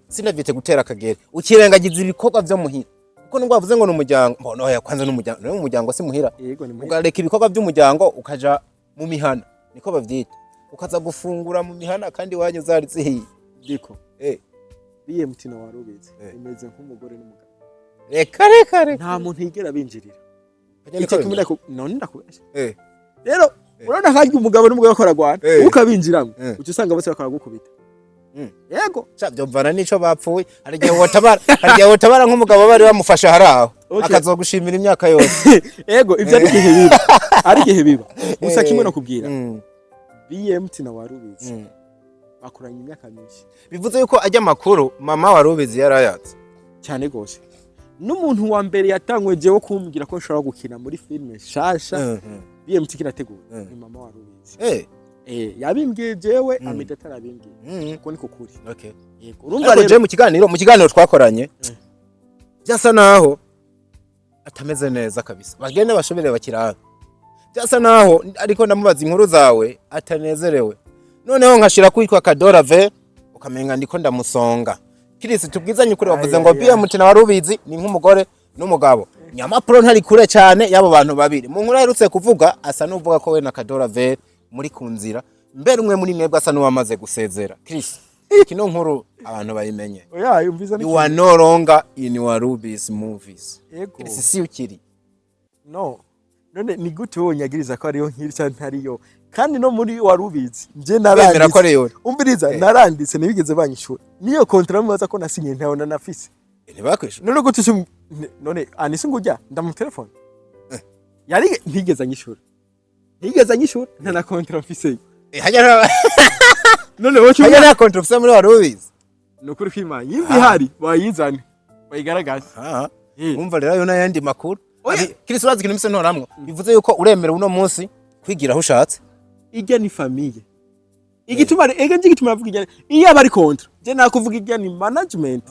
Sinavyite gutera akagere, ukirengagiza ibikorwa vyo muhira, kuko nubwo bavuze ngo ni umuryango, mbona oya, kwanza n'umuryango, ni umuryango, si muhira. Yego, ni muhira. Ugareka ibikorwa by'umuryango ukaja mu mihana, niko bavyita, ukaza gufungura mu mihana kandi iwanyu zari zihiye. Diko, BMT na Warubizi imeze nk'umugore n'umugabo. Reka, reka, reka. Nta muntu yigera binjirira. Kajya niko Icyo kimwe bimeze. None ndakubesha? Rero urabona nkarya umugabo n'umugore bakora rwana, ukabinjiramo, uca usanga bose bakora gukubita. Yego. Sha, vyovana n'ico bapfuye. Hari igihe wotabara nk'umugabo bari bamufashe hari aho, akazogushimira imyaka yose. Yego, ivyo ari igihe biba, ari igihe biba gusa. Kimwe no kubwira, BMT na Warubizi bakoranye imyaka myinshi. Bivuze yuko ajya amakuru mama Warubizi yarayatse. Cyane gose. N'umuntu wa mbere yatangwe jewe kumbwira ko nshobora gukina muri filime nshasha BMT kirategura, ni mama Warubizi. Yabimbwiye jewe, Amida atarabimbwiye. Uko niko kuri. Yego, urumva Ariko rero je mu kiganiro twakoranye, byasa naho atameze neza kabisa. Bagende bashobere bakirabe, byasa naho ariko ndamubaza inkuru zawe atanezerewe, noneho nkashira kwitwa Kadora ve, ukamenga ndiko ndamusonga. Chris, tubwizanye ukuri, wavuze ngo Ay, ay, ay. BMT na Warubizi ni nk'umugore n'umugabo. Nyamapuro ntari kure cyane y'abo bantu babiri. Mu nkuru aherutse kuvuga, asa n'uvuga ko we na Kadora ve muri ku nzira, mbere umwe muri mwebwe asa n'uwamaze gusezera. Chris, kino nkuru abantu bayimenye. Oya, yumviza. You are no longer in Warubizi movies. Yego. Chris, si ukiri. No, none ni gute wowe nyagiriza ko ariyo nkiri cyangwa ntariyo, kandi no muri Warubizi nje Wemera naranditse? ko ariyo? Umviriza, naranditse, ntibigeze banyishura. Niyo contrat mubaza ko nasinye, ntabona nafise. Ntibakwishura? None gute none anise ngo ujya ndamu telefone yari ntigeze anyishura, ntigeze anyishura, nta na contrat mfise. Hajya nta None wowe hajya nta contrat ufise muri Warubizi? Ni ukuri kw'Imana, yimba ihari bayizane bayigaragaze. Umva rero, ayo n'ayandi makuru. Oya. Chris, urazi ikintu mise ntoramwo? Bivuze yuko uremerewe uno munsi kwigira aho ushatse. Ijya ni famille. Igituma ega nje, igituma navuga ijya, iyo aba ari contrat je nakuvuga ijya ni management,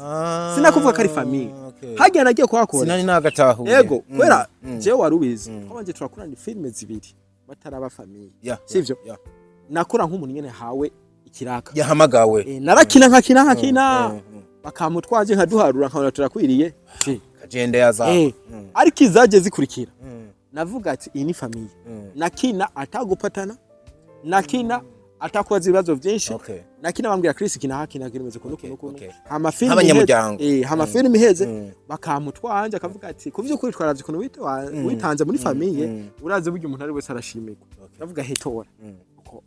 sinakuvuga ko ari famille. Hajya nagiye kuhakora. Sinari nagatahuye. Yego, kubera jewe Warubizi twabanje turakorana filime zibiri bataraba famille, sivyo? Nakora nk'umuntu nyene hawe ikiraka. Yahamagawe. Narakina, nkakina, nkakina, bakamutwaje, nkaduharura, nkabona turakwiriye. Kagende yaza. Ariko izaje zikurikira, navuga ati iyi ni famille. Nakina atagupatana, nakina atakubaza ibibazo byinshi. Nakina bambwira: "Chris, kina hakina kimeze kuno kuno kuno." Hama film Nk'abanyamuryango. Hama film iheze, bakamutwanje akavuga ati: "Ku vy'ukuri twaravye ukuntu witanze muri famille, urazi burya umuntu ari wese arashimirwa." Ndavuga hetora uko,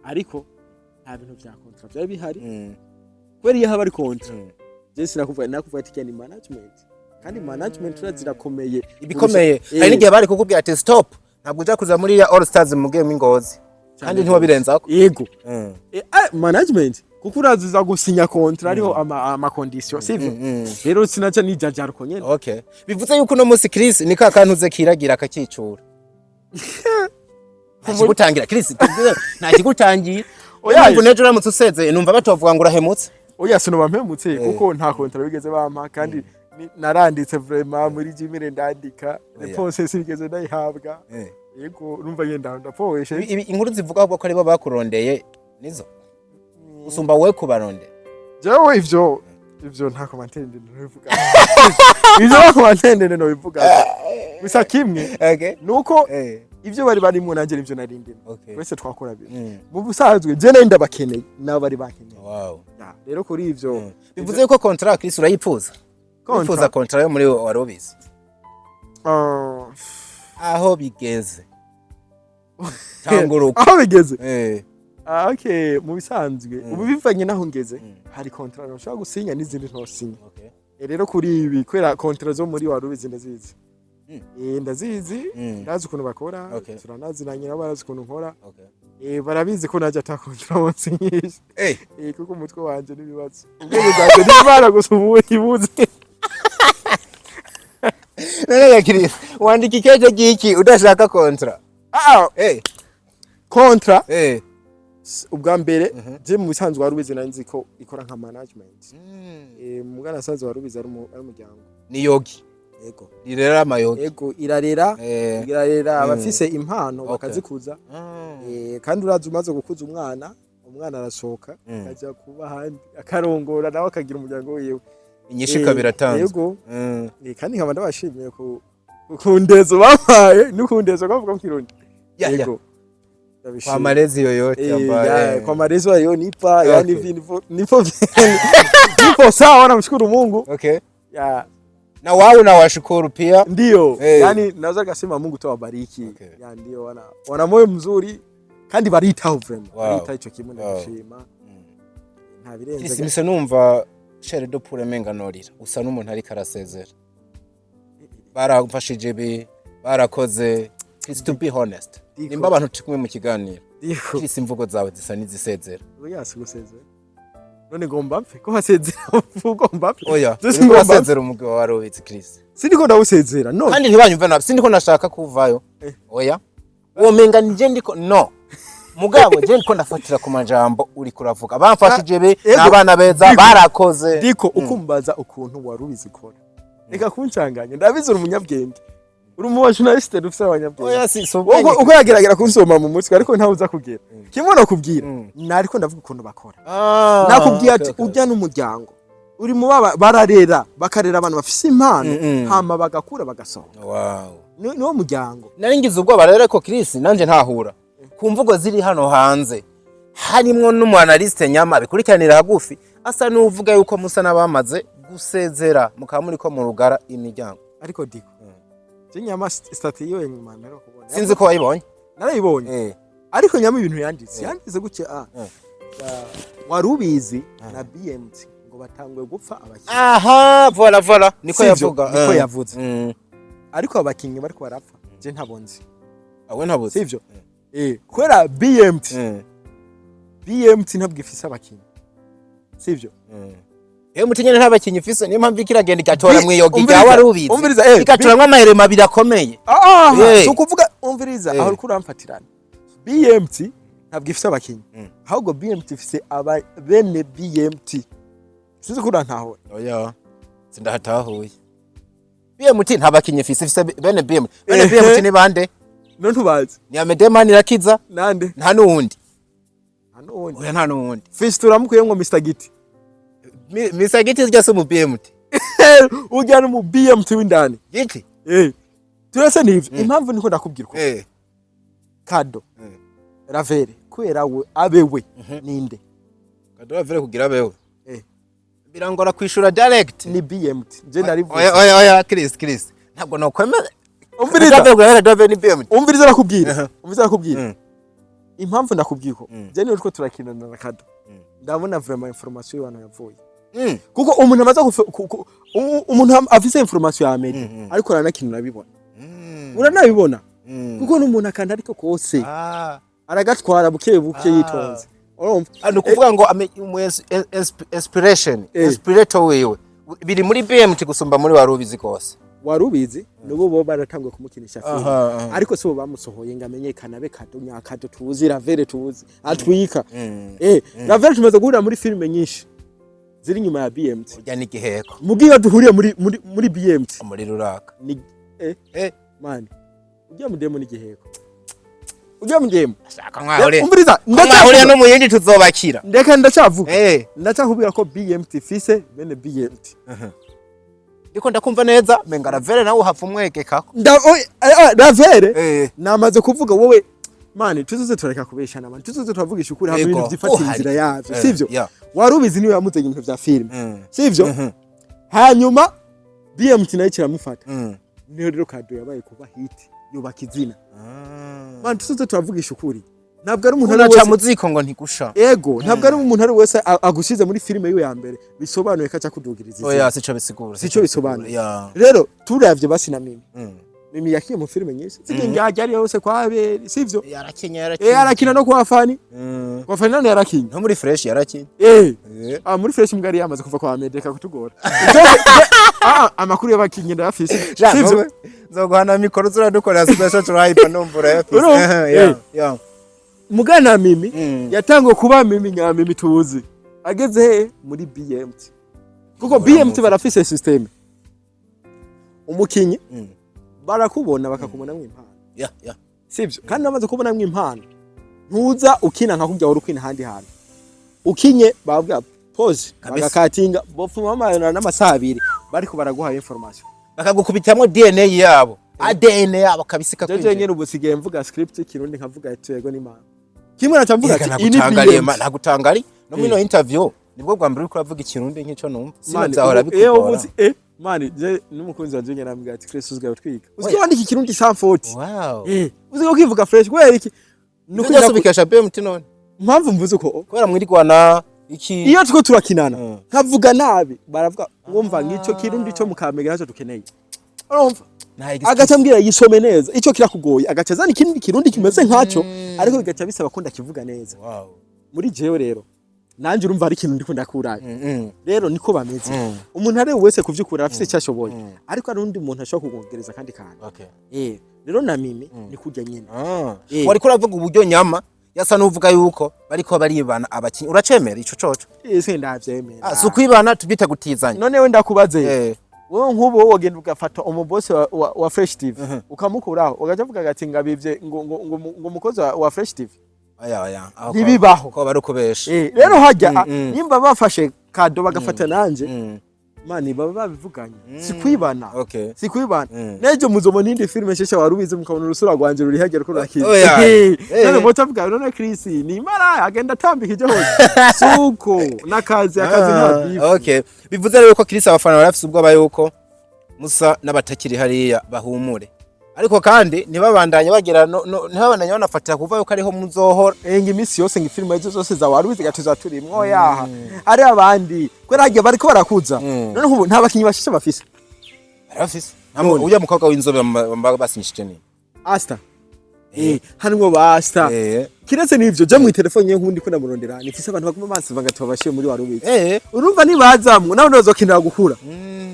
ariko nta bintu vya contrat byari bihari, kubera iyo haba ari contrat, je sinakuvuga, nakuvuga ati ni management, kandi management urazi irakomeye. Ibikomeye. Hari n'igihe bari kukubwira ati: "Stop, ntabwo uja kuza muri ya All Stars mu game Ingozi," kandi ntiwabirenzako. Yego. Management, kuko urazi uza gusinya contrat ariho ama condition, sivyo? Rero sinaca nijajara uko nyene. Okay, bivuze yuko uno munsi Chris ni ka kantu uze kiragira akakicura, nta kigutangira. Chris, tubwire, nta kigutangira? Oya. Numva nejo uramutse usezeye, numva batovuga ngo urahemutse. Oya, sinoba mpemutse, kuko nta contrat bigeze bampa, kandi naranditse vraiment muri Gmail, ndandika réponse sinigeze ndayihabwa. Yego, urumva ngenda ndapoweshe. Inkuru zivuga ahubwo ko aribo bakurondeye nizo usumba wowe kubarondera. Jewe ivyo nta commentaire ndende nobivuga, ivyo nta commentaire ndende nobivuga. Gusa kimwe nuko ivyo bari barimwo nanje nivyo nari ndimo. Twese twakora bimwe. Mu busanzwe je nari ndabakeneye, nabo bari bankeneye. Ya, rero kuri ivyo. Bivuze yuko contrat, Chris, urayipfuza? Contrat? Urifuza contrat yo muri Warubizi? Ah, Aho bigeze tanguruka. Aho bigeze? Eh. Ah, okay, mu bisanzwe ubu bivanye naho ngeze, hari contrat nshobora gusinya n'izindi ntosinya. Rero kuri ibi, kubera contrat zo muri Warubizi ndazizi. Ndazizi. Ndazi ukuntu bakora. Turanaziranye nabo, barazi ukuntu nkora. Barabizi ko najya ata contrat bonsinyisha. Kuko umutwe wanje n'ibibazo, ubwenge bwanje n'Imana gusa ubu ibuze. None ya Chris, wandika ikeje giki udashaka contrat? Ah, contrat, ubwa mbere je mu bisanzwe Warubizi nari nzi ko ikora nka management. Mugana asanzwe Warubizi ari umuryango. Ni yogi. Yego. Rirera amayogi. Yego, irarera. Irarera abafise impano, bakazikuza. Kandi urazi umaze gukuza umwana, umwana arasohoka, akajya kuba ahandi, akarongora, nawe akagira umuryango wiwe. Inyishu ikaba iratanzwe. Yego. Kandi nkaba ndabashimiye ku ndezo bampaye n'ukundezo bavuga mu Kirundi. Yego. Ndabishimiye. Kwa malezi yoyote ambaye Ya, kwa malezi walionipa, yani nipo sawa, namshukuru Mungu. Ya. Na wao nawashukuru pia. Ndio. Yani naweza kasema Mungu tu awabariki. Ya, ndio, wana moyo mzuri kandi baritaho vraiment. Baritaho, ico kimwe ndabishima. Nta birenze. Chris, mise numva chair de poule menga norira, usa n'umuntu ariko arasezera, baramfashije ibi, barakoze. Chris, to be honest, Diko. nimba abantu turi kumwe mu kiganiro, Diko. Chris, imvugo zawe zisa n'izisezera. Oya, sigusezera. None ngomba mpfe ko hasezera ugomba mpfe? Oya. Je Uriko singomba mpfe. urasezera umugwi wa Warubizi, Chris. Sindiko ndawusezera none. Kandi ntibanyumve nabi, sindiko nashaka kuvayo. Oya, womenga nije ndiko no mugabo je ndiko ndafatira ku majambo uri kuravuga: bamfashije be, Ego. n'abana beza, Diko. barakoze. Diko, ukumbaza ukuntu Warubizi ikora, reka kuncanganya. Ndabizi uri umunyabwenge, uri mu bajournaliste dufise abanyabwenge. Oya, si Uko ubwenge. uko yageragera kunsoma mu mutwe, ariko ntawe uza kugera kimwe nakubwira. Nariko ndavuga ukuntu bakora. Nakubwiye ati ujya n'umuryango uri mu baba bararera, bakarera abantu bafise impano, hama bagakura, bagasohoka. Niwo muryango. Nari ngize ubwoba rero ko Chris nanje ntahura ku mvugo ziri hano hanze, harimwo n'umu analyste nyama bikurikiranira hagufi, asa n'uvuga yuko musa n'abamaze gusezera, mukaba muriko murugara imiryango. Ariko Diko, je nyama statut yiwe nyuma narakubona. Sinzi ko wayibonye. Narayibonye. Ariko nyama ibintu yanditse, yanditse gutya: Warubizi na BMT ngo batangwe gupfa abakinyi. Aha, voilà, voilà, niko Sivyo, yavuga. niko yavuze. Ariko abakinyi bariko barapfa je ntabonzi. Awe ntabuze. Sivyo, kubera BMT, BMT ntabwo ifise abakinyi, sivyo? Ewe muti nyene nta bakinyi ifise, niyo mpamvu ikiragenda igatora mwiyoga Umviriza, rya Warubizi, umviriza, igatoramwo amahirema abiri akomeye. Ah, si ukuvuga, umviriza, aho uriko uramfatirana. BMT ntabwo ifise abakinyi, ahubwo BMT ifise aba bene BMT. Sinzi ko urantahura. Oya, sindahatahuye. BMT nta bakinyi ifise, ifise bene BMT. Bene BMT ni bande? None ntubazi? Ni Amedemani Irakiza. Nande? Nta n'uwundi. Nta n'uwundi. Oya, nta n'uwundi. Fisi turamukuyemwo Mr Giti. Mr Giti rya se mu BMT? Ujya no mu BMT w'indani. Giki? Turese n'ivyo, impamvu niko ndakubwira uko Kado Ravere kubera we abe we ninde? Kado Ravere kugira bewe. Birangora kwishura direct. Ni BMT, je ndarivuze. Oya, oya, oya, Chris, Chris, ntabwo nokwemera. Umviriza. Kado Ravere ni BMT. Umviriza, nakubwira, umviriza, nakubwira impamvu ndakubwira ko je niyo turiko turakinana na Kado, ndabona vraiment information y'abantu yavuye, kuko umuntu amaze umuntu afise information ya Amerika, ariko aranakina, urabibona, uranabibona, kuko n'umuntu akanda ariko kose aragatwara buke buke, yitonze, urumva? Ah, ni ukuvuga ngo inspiration, inspirator wiwe biri muri BMT gusumba muri wari ubizi kose. Wari ubizi nubo bo baratanguye kumukinisha filime, Aha. ariko si bo bamusohoye ngo amenyekane abe Kado nyakado tuzi, Ravere tuzi atwika. Ravere tumaze guhurira muri filime nyinshi ziri inyuma ya BMT. Urya n'igiheko. Mugiyo duhuriye muri BMT Umuriro uraka. Ni man, ujya mu demo n'igiheko, ujya mu demo. Ashaka nkahuriye. Umviriza. Nkahuriye no mu yindi tuzobakira. Ndeka, ndacyavuga, ndacyakubwira ko BMT fise bene BMT. Ndiko ndakumva neza menga Ravere nawe uhava umwegekako. Ravere namaze kuvuga wowe man, tuzoze turareka kubeshana man, tuzoze turavugisha ukuri hamwe, ibintu vyifatira Uhari. inzira yavyo, sivyo? Yeah. Wari ubizi niwe yamuzanye ibintu vya filime, sivyo? Hanyuma BMT nayo kiramufata, niyo rero Kado yabaye kuba hit, yubaka izina. Man, tuzoze turavugisha ukuri, ntabwo ari umuntu ari Unaca wese mu ziko ngo ntigusha. Ego, ntabwo ari umuntu ari wese agushize muri filime yiwe ya mbere bisobanuye ko aca kudugiriza izina. Oya, sico bisigura. Sico bisobanuye. Rero turavye basi na Mimi, Mimi yakiye mu filime nyinshi zikinjajya ari yose kwa Abeli, sivyo? Yarakinye, yarakinye. Arakina no kwa Fani. Kwa Fani none yarakinye. No muri Fresh yarakinye. Ah, muri Fresh mbwari yamaze kuva kwa Medeka kutugora. Amakuru y'abakinyi ndayafise, sivyo? Nzoguhana mikoro zuradukorera special turayipa numva urayafise. Urumva? Yeah. Yeah. Mugana Mimi yatanguye kuba Mimi nya Mimi tuzi ageze he muri BMT, kuko BMT barafise system, umukinyi barakubona bakakubonamwo impano, sivyo? Kandi bamaze kubonamwo impano, ntuza ukina nka kurya wari ukina ahandi hantu, ukinye bavuga pause, bagakatinga, bopfuma bamarana n'amasaha 2 bariko baraguha information. Bakagukubitamwo DNA yabo, ADN yabo kabisa Jeje ikakwinjira. nyene ubu sigaye mvuga script Kirundi, nkavuga ati yego n'Imana kimwe naca mvuga Ega, ati iyi ni nagutangariye BMT. Nagutangari no muri ino interview nibwo bwa mbere uriko uravuga Ikirundi nk'ico numva sino Mani, vyahora bikugora. Mani, je n'umukunzi wanje nyene arambwira ati: "Chris, usigaye utwiga, usigaye wandika Ikirundi 140." Wow. Usigaye ukivuga fresh kubera iki? Nuko byose ubikesha BMT none? Mpamvu mvuze uko, kubera mwirigwana iki? Iyo turiko turakinana, nkavuga nabi, baravuga ngo mva ng'ico Kirundi cyo mu Kamenge nacyo dukeneye, urumva? Nta excuse. Agaca ambwira yisome neza, ico kirakugoye, agaca azana ikindi Kirundi kimeze nkaco, ariko bigaca bisaba ko ndakivuga neza. Muri jewe rero nanje urumva hari ikintu ndiko ndakurayo. Rero niko bameze. Umuntu ari wese kuvyukura afise icyo ashoboye, ariko hari undi muntu ashobora kukongereza kandi kantu. Rero na Mimi ni kurya nyene. Wariko uravuga uburyo nyama yasa n'uvuga yuko bariko baribana abakinyi, uracemera ico coco? Ese ndavyemera. Ah, si ukwibana, tubyita gutizanya. None we ndakubaze, wowe nk'ubu wowe wogenda ugafata umubosi wa Fresh TV, ukamukuraho, ugaca avuga ati ngabivye ngo umukozi wa Fresh TV? Oya, oya. Aho Ntibibaho. ko bari ukubesha. Rero hajya nimba bafashe Kado bagafata nanje, mani baba babivuganye, si kwibana. Si kwibana. Nejo muzobona indi filime nshasha wari ubizi, mukabona urusura rwanje ruri hagera ko rurakina. Oya. None muca avuga none Chris ni mara agenda atambika ijyo hose, suko n'akazi, akazi nta beef. Okay, bivuze rero ko Chris abafana barafise ubwoba yuko musa n'abatakiri hariya bahumure, ariko kandi ntibabandanye bagira ntibabandanye banafatira kuva yuko ariho muzohora. Enga iminsi yose ngo ifilime izo zose za wari ubizi gatuza turimwo yaha ari abandi kubera hagiye bariko barakuza. None ubu nta bakinyi bashasha bafise. Barafise. Nta ujya mukobwa w'inzobe basinyishije ni Asta, harimwo ba Asta. Kiretse n'ivyo, je mu telefone nye nkundi ko ndamurondera, nifise abantu baguma bansiva ngo tubabashiye muri wari ubizi. Urumva nibazamwo nawe ndozokenera gukura.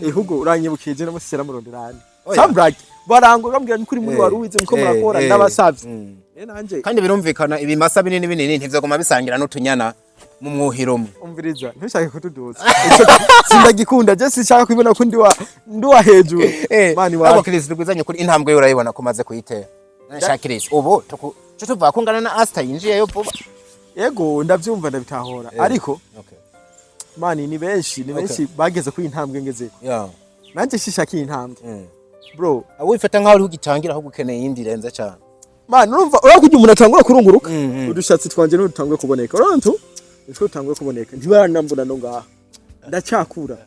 Ahubwo uranyibukije no musisera murondera. Oya. Sambrag barangwa bambwira ni kuri muri wari ubizi muko murakora, ndabasavye. Nanje Kandi birumvikana, ibimasa binini binini ntivyoguma bisangira n'utunyana mu mwuhiro umwe. Umviriza, ntushake kutuduza. Ico sindagikunda, je sinshaka kwibona ko ndi wa hejuru. Mani Abo wa Chris, tugwizanye kuri intambwe yo urayibona ko umaze kuyitera. Nashaka Chris ubu tuku cyo tuvuga ko ngana na Asta yinjiyeyo vuba. Yego, ndavyumva, ndabitahora, ariko Man, ni benshi, ni benshi bageze kuri iyi ntambwe ngezeko. Nanjye shishaka iyi ntambwe, bro. Abo wifata nkaho uriho ugitangira, ahubwo ukeneye iyindi irenze cyane. Man, urumva urabona kugira umuntu atangura kurunguruka, udushatsi twanje ntidutangwe kuboneka, urabona tu nitwo dutanguye kuboneka, ntibaranambura no ngaha, ndacyakura.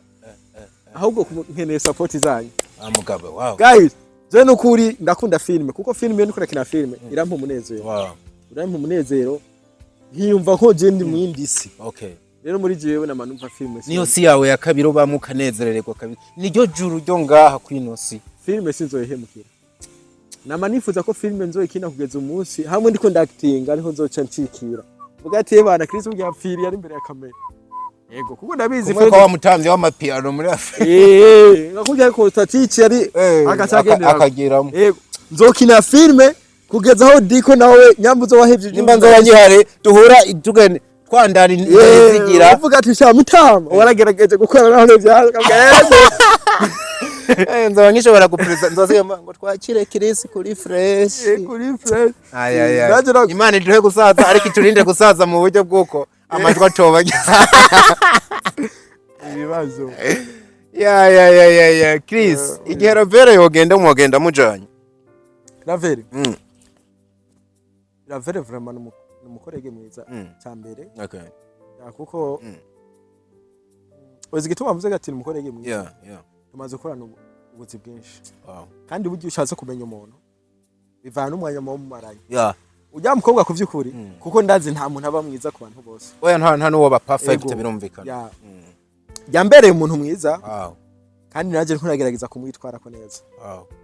Ahubwo nkeneye support zanyu. Ah, mugabo, wow. Guys, je nukuri ndakunda filime, kuko filime, iyo ndiko nakina filime, irampa umunezero. Irampa umunezero, nkiyumva ko je ndi mu yindi si. Rero muri jewe nama numva filime Niyo si yawe ya kabiri ubamwe, ukanezerererwa kabiri, niryo juru ryo ngaha kwino si. Filime sinzoyihemukira. Nama nifuza ko filime nzoyikina kugeza umunsi hamwe ndiko ndactinga, ariho nzoca ncikira, vuga ati: "Bana, Chris burya yapfiriye ari imbere ya kamera." Yego, kuko ndabizi. Kumwe kwa wa mutamvyi w'amapiyano muri Afrika. Nka kurya ko statici yari agaca agendera. Akageramo. Yego, nzokina filime kugeza aho diko nawe nyambuzo wahevye. Nimba nzoba ngihari, duhura tugende twandana zigira. Uvuga ati: "Sha mutama, waragerageje gukora naho ntibyaje." Nzoba nkishobora gupereza, nzoziga ngo twakire Chris kuri Fresh. Kuri Fresh. Ay, ay, ay. Nanjye Imana iduhe gusaza, ariko iturinde gusaza mu buryo bw'uko amajwi atoba. Ibibazo. Ya, Chris, igihe Ravere yogenda, mwogenda mujanye? Ravere. Ravere vraiment ni umukorege mwiza. Cya mbere. Ya, kuko uzi igituma mvuze ati ni umukorege mwiza? Yeah. Tumaze gukorana ubuzi bwinshi. Kandi burya iyo ushatse kumenya umuntu, bivana n'umwanya muba mumaranye. Ujya mukobwa ku by'ukuri, kuko ndazi nta muntu aba mwiza ku bantu bose. Oya, nta n'uwo ba perfect. Ego. Birumvikana. Ya, yambereye umuntu mwiza. Kandi nanjye ndiko ndagerageza kumwitwarako neza.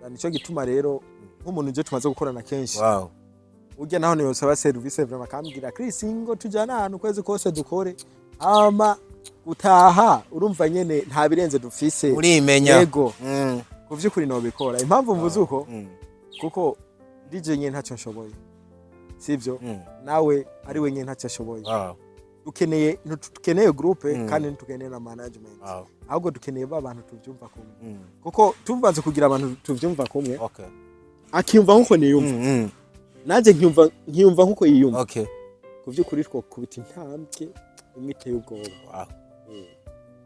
Ya, nico gituma rero nk'umuntu uje tumaze gukorana kenshi, ujya naho niyosaba service vraiment, akambwira: "Chris, ngo tujyane ahantu ukwezi kose dukore, hama gutaha urumva nyene nta birenze dufise." Urimenya. Yego. Ku vy'ukuri nobikora. Impamvu mvuze uko, kuko DJ nyene ntacyo nshoboye, sivyo? Nawe ari we nyene ntacyo ashoboye. Dukeneye, ntitukeneye groupe, kandi ntitukeneye na management. Ahubwo dukeneye ba bantu tuvyumva kumwe, kuko tumaze kugira abantu tuvyumva kumwe, akiyumva nkuko niyumva, nanjye nkiyumva nkuko yiyumva, ku vy'ukuri twokubita intambwe imwe iteye ubwoba.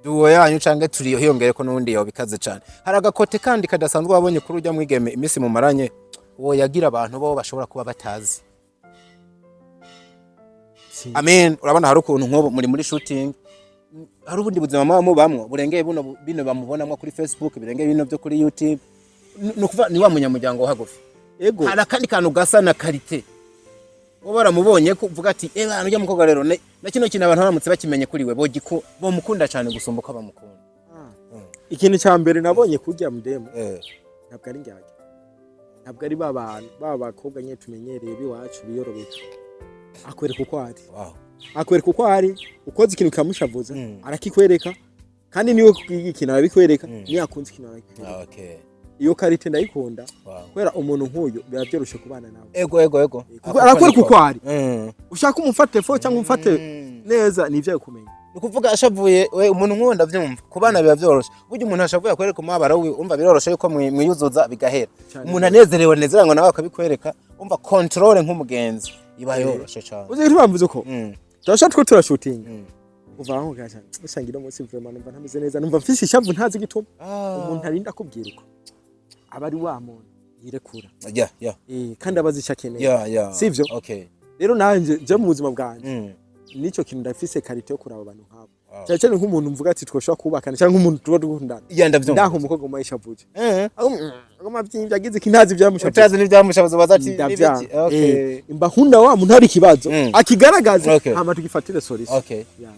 Duo yanyu canke turiyo hiyongere ko n'ubundi yoba ikaze cane. Hari agakote kandi kadasanzwe wabonye kuri urya mwigeme iminsi mumaranye, uwo yagira abantu bo bashobora kuba batazi? Amen, urabona hari ukuntu nk'ubu muri shooting, hari ubundi buzima muba mubamwo burengeye buno bino bamubonamwo kuri Facebook, birengeye bino byo kuri YouTube. Ni ukuvuga ni wa munyamuryango wa hagufi. Ego. Hari akandi kantu gasa na qualité bo baramubonye ko uvuga ati: "Eh bana, ujya mukobwa rero na kino kintu abantu baramutse bakimenye kuri we, bogiku bomukunda cyane gusumba uko bamukunda." Ikintu cya mbere nabonye kurya mudemu, ntabwo ari njyajya, ntabwo ari ba bantu ba bakobwa nyine tumenyereye b'iwacu biyorobeka. Akwereka uko ari. Akwereka uko ari. Ukoze ikintu kikamushavuza, arakikwereka. Kandi niwe kubwiga ikintu arabikwereka, niyo akunze ikintu arabikwereka. Iyo qualité ndayikunda, kubera umuntu nk'uyu biba byoroshye kubana nawe. Ego. Kuko arakwereka uko ari. Ushaka umufate fo cyangwa umufate neza, ni ibyawe kumenya. Ni ukuvuga ashavuye we, umuntu nk'uwo ndavyumva, ku bana biba byoroshe. Burya umuntu ashavuye akwereka umubabaro wiwe, umva biroroshe yuko mwiyuzuza bigahera. Cyane. Umuntu anezerewe anezerango nawe akabikwereka, umva contrôle nk'umugenzi iba yoroshe cane. Uzi igituma mvuze uko? Turashobora two turashutinga, kuva aho ngaca usanga ino munsi vraiment numva ntameze neza, numva mfise ishavu ntazi igituma. Umuntu arinda akubwira uko aba ari wa muntu yirekura. Kandi aba azi icyo akeneye. Sivyo? Okay. Rero nanje je mu buzima bwanjye, nico kintu ndafise qualité yo kuraba abantu nk'abo, cyane cyane nk'umuntu mvuga ati twoshobora kubakana, cyangwa nk'umuntu tuba dukundana. Yeah, ndavyumva. Ndanka umukobwa mu maisha avuje, aguma avyimvye, agize iki, ntazi ibyamushavuje. Utazi n'ivyamushabuze baza ati Ndavyanga. n'ibiki? Okay. Mba nkunda wa muntu hari ikibazo akigaragaza, hama tugifatire solution. Yeah.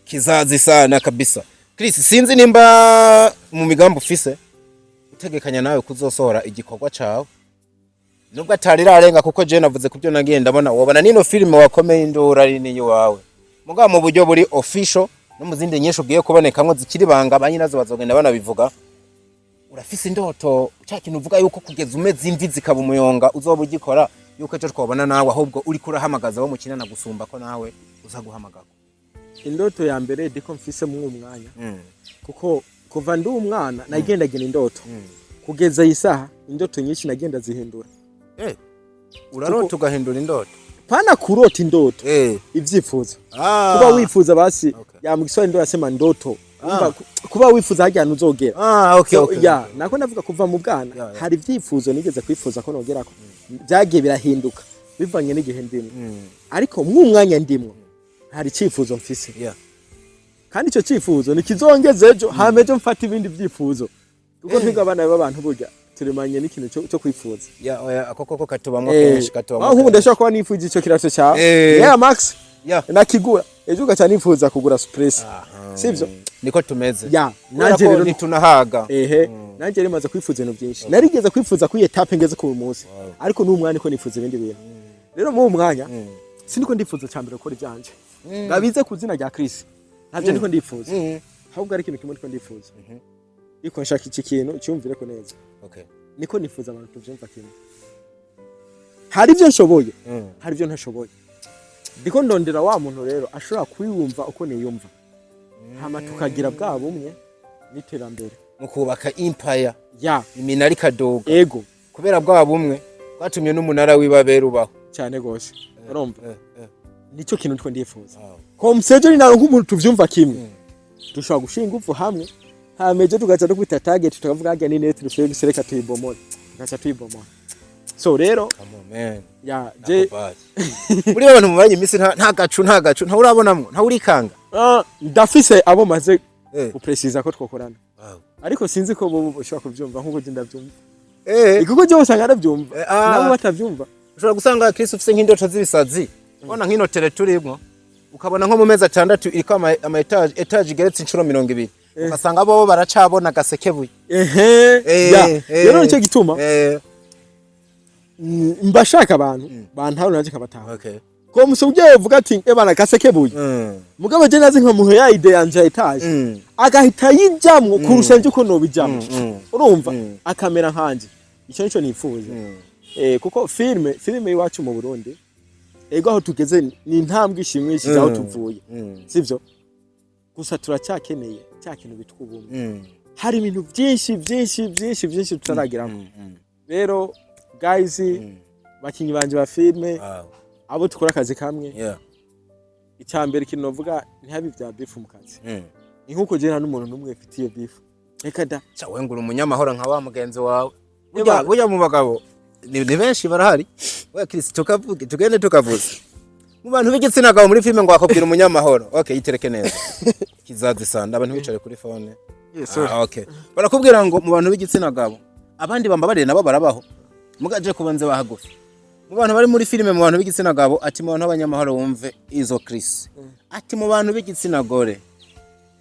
Kizazi sana kabisa. Chris, sinzi nimba mu migambi ufise utegekanya nawe kuzosohora igikorwa cawe, nubwo atari rarenga, kuko je navuze kubyo nagiye ndabona, wobona nino filime wakomeye indura ari niyo wawe, mugabo mu buryo buri official no mu zindi nyinshi ugiye kubonekamwo zikiri banga, ba nyirazo bazogenda banabivuga. Urafise indoto ca kintu uvuga yuko kugeza umeze imvi zikaba umuyonga uzoba ugikora, yuko ejo twabona nawe ahubwo uriko urahamagaza abo mukinana gusumba ko nawe uza guhamagarwa? Indoto ya mbere ndiko mfise mu mwanya, kuko kuva ndi umwana nagendagira indoto, kugeza iyi saha indoto nyinshi nagenda zihindura. Urarota ugahindura indoto? Pana kurota indoto, ivyifuzo. Kuba wifuza basi, ya, mu Kiswahili ndo yasema ndoto. Umva, kuba wifuza harya hantu uzogera. So, ya, nako ndavuga kuva mu bwana, hari ivyifuzo nigeze kwifuza ko nogerako, byagiye birahinduka bivanye n'igihe ndimwo. Ariko mw'umwanya ndimwo hari icyifuzo mfise, kandi icyo cyifuzo nikizongeza ejo, hama ejo mfata ibindi byifuzo, kuko twiga abana b'abantu burya turemanye n'ikintu cyo kwifuza. Ya, oya, ako koko katubamwo kenshi, katubamwo Aho nk'ubu kenshi. ndashobora kuba nifuza icyo kirato cyawe, yeah, Max, nakigura, ejo ugaca nifuza kugura Suppress, sivyo? Niko tumeze. Ya. Kubera Nanje ko rero ntitunahaga. Ehe, nanjye rero maze kwifuza ibintu byinshi. Narigeze kwifuza kuri étape ngeze ku munsi, ariko n'uwo mwanya ko nifuza ibindi bintu. Rero muri uwo mwanya siniko ndifuza cya mbere gukora ibyanje ngabize ku izina rya Chris, ntabyo ndiko ndifuza. Ahubwo ari ikintu kimwe ndiko ndifuza, ariko nshaka iki kintu cyumvire ko neza. Niko nifuza abantu tuvyumva kimwe. Hari ibyo nshoboye, hari ibyo ntashoboye. Ndiko ndondera wa muntu rero ashobora kwiyumva uko niyumva, hama tukagira bwa bumwe n'iterambere. Mu kubaka empire, iminara ikaduga. Ego. Kubera bwa bumwe bwatumye n'umunara w'ibabera ubaho. Cyane gose, urumva? Eh. Nicyo kintu ndiko ndifuza ko musejo ni nawe nk'umuntu tuvyumva kimwe, dushobora gushinga ingufu hamwe, hama ejo tugaca dukubita target, tukavuga harya ni Netflix, reka tuyibomore, tugaca tuyibomora. So rero, Come on, man. ya, je Muri abantu mubanye iminsi, nta gacu, nta gacu, nta urabonamwo, nta urikanga? Ah, ndafise abo maze gupresiza ko twokorana, ariko sinzi ko bo bashobora kuvyumva nk'uko je ndavyumva. Kuko je usanga aravyumva, nabo batavyumva. Ushobora gusanga Chris ufise nk'indoto z'ibisazi, ubona nk'ino tele turimwo, ukabona nko mu mezi 6 iriko ama étage, étage igeretse inshuro 20, ugasanga bo baracabona gasekebuye. Ehe. Ya, rero nicyo gituma mbashaka abantu bantahura, nanje nkabatahura. Ko muso ugiye uvuga ati ebana gasekebuye, mugabo je nazi nkamuha ya idée yanje ya étage, agahita yijamwo kurusha nje uko nobijamwo, urumva? Akamera nkanje. Icyo nico nifuza. Kuko filme iwacu mu Burundi, ego, aho tugeze ni intambwe ishimishije aho tuvuye, sivyo? Gusa turacyakeneye cya kintu bitwa ubumwe. Hari ibintu byinshi byinshi byinshi byinshi tutarageramo. Rero guys, bakinyi banje ba filme, abo dukora akazi kamwe, icya mbere ikintu novuga, ntihabe ibya beef mu kazi. Ni nkuko je nta n'umuntu n'umwe mfitiye beef, reka da. Cha, we ngura umunyamahoro nka wa mugenzi wawe. Burya mu bagabo ni benshi barahari. We Chris, tukavuge tugende tukavuze mu bantu b'igitsina gabo muri filime ngo bakubwira umunyamahoro. Okay, yitereke neza kizazi sanda abantu bicare kuri phone. Yes. Ah, okay, barakubwira ngo mu bantu b'igitsina gabo, abandi bambabarire nabo barabaho, mugaje kubanze bahagufi mu bantu bari muri filime, mu bantu b'igitsina gabo, ati mu bantu b'abanyamahoro wumve izo Chris, ati mu bantu b'igitsina gore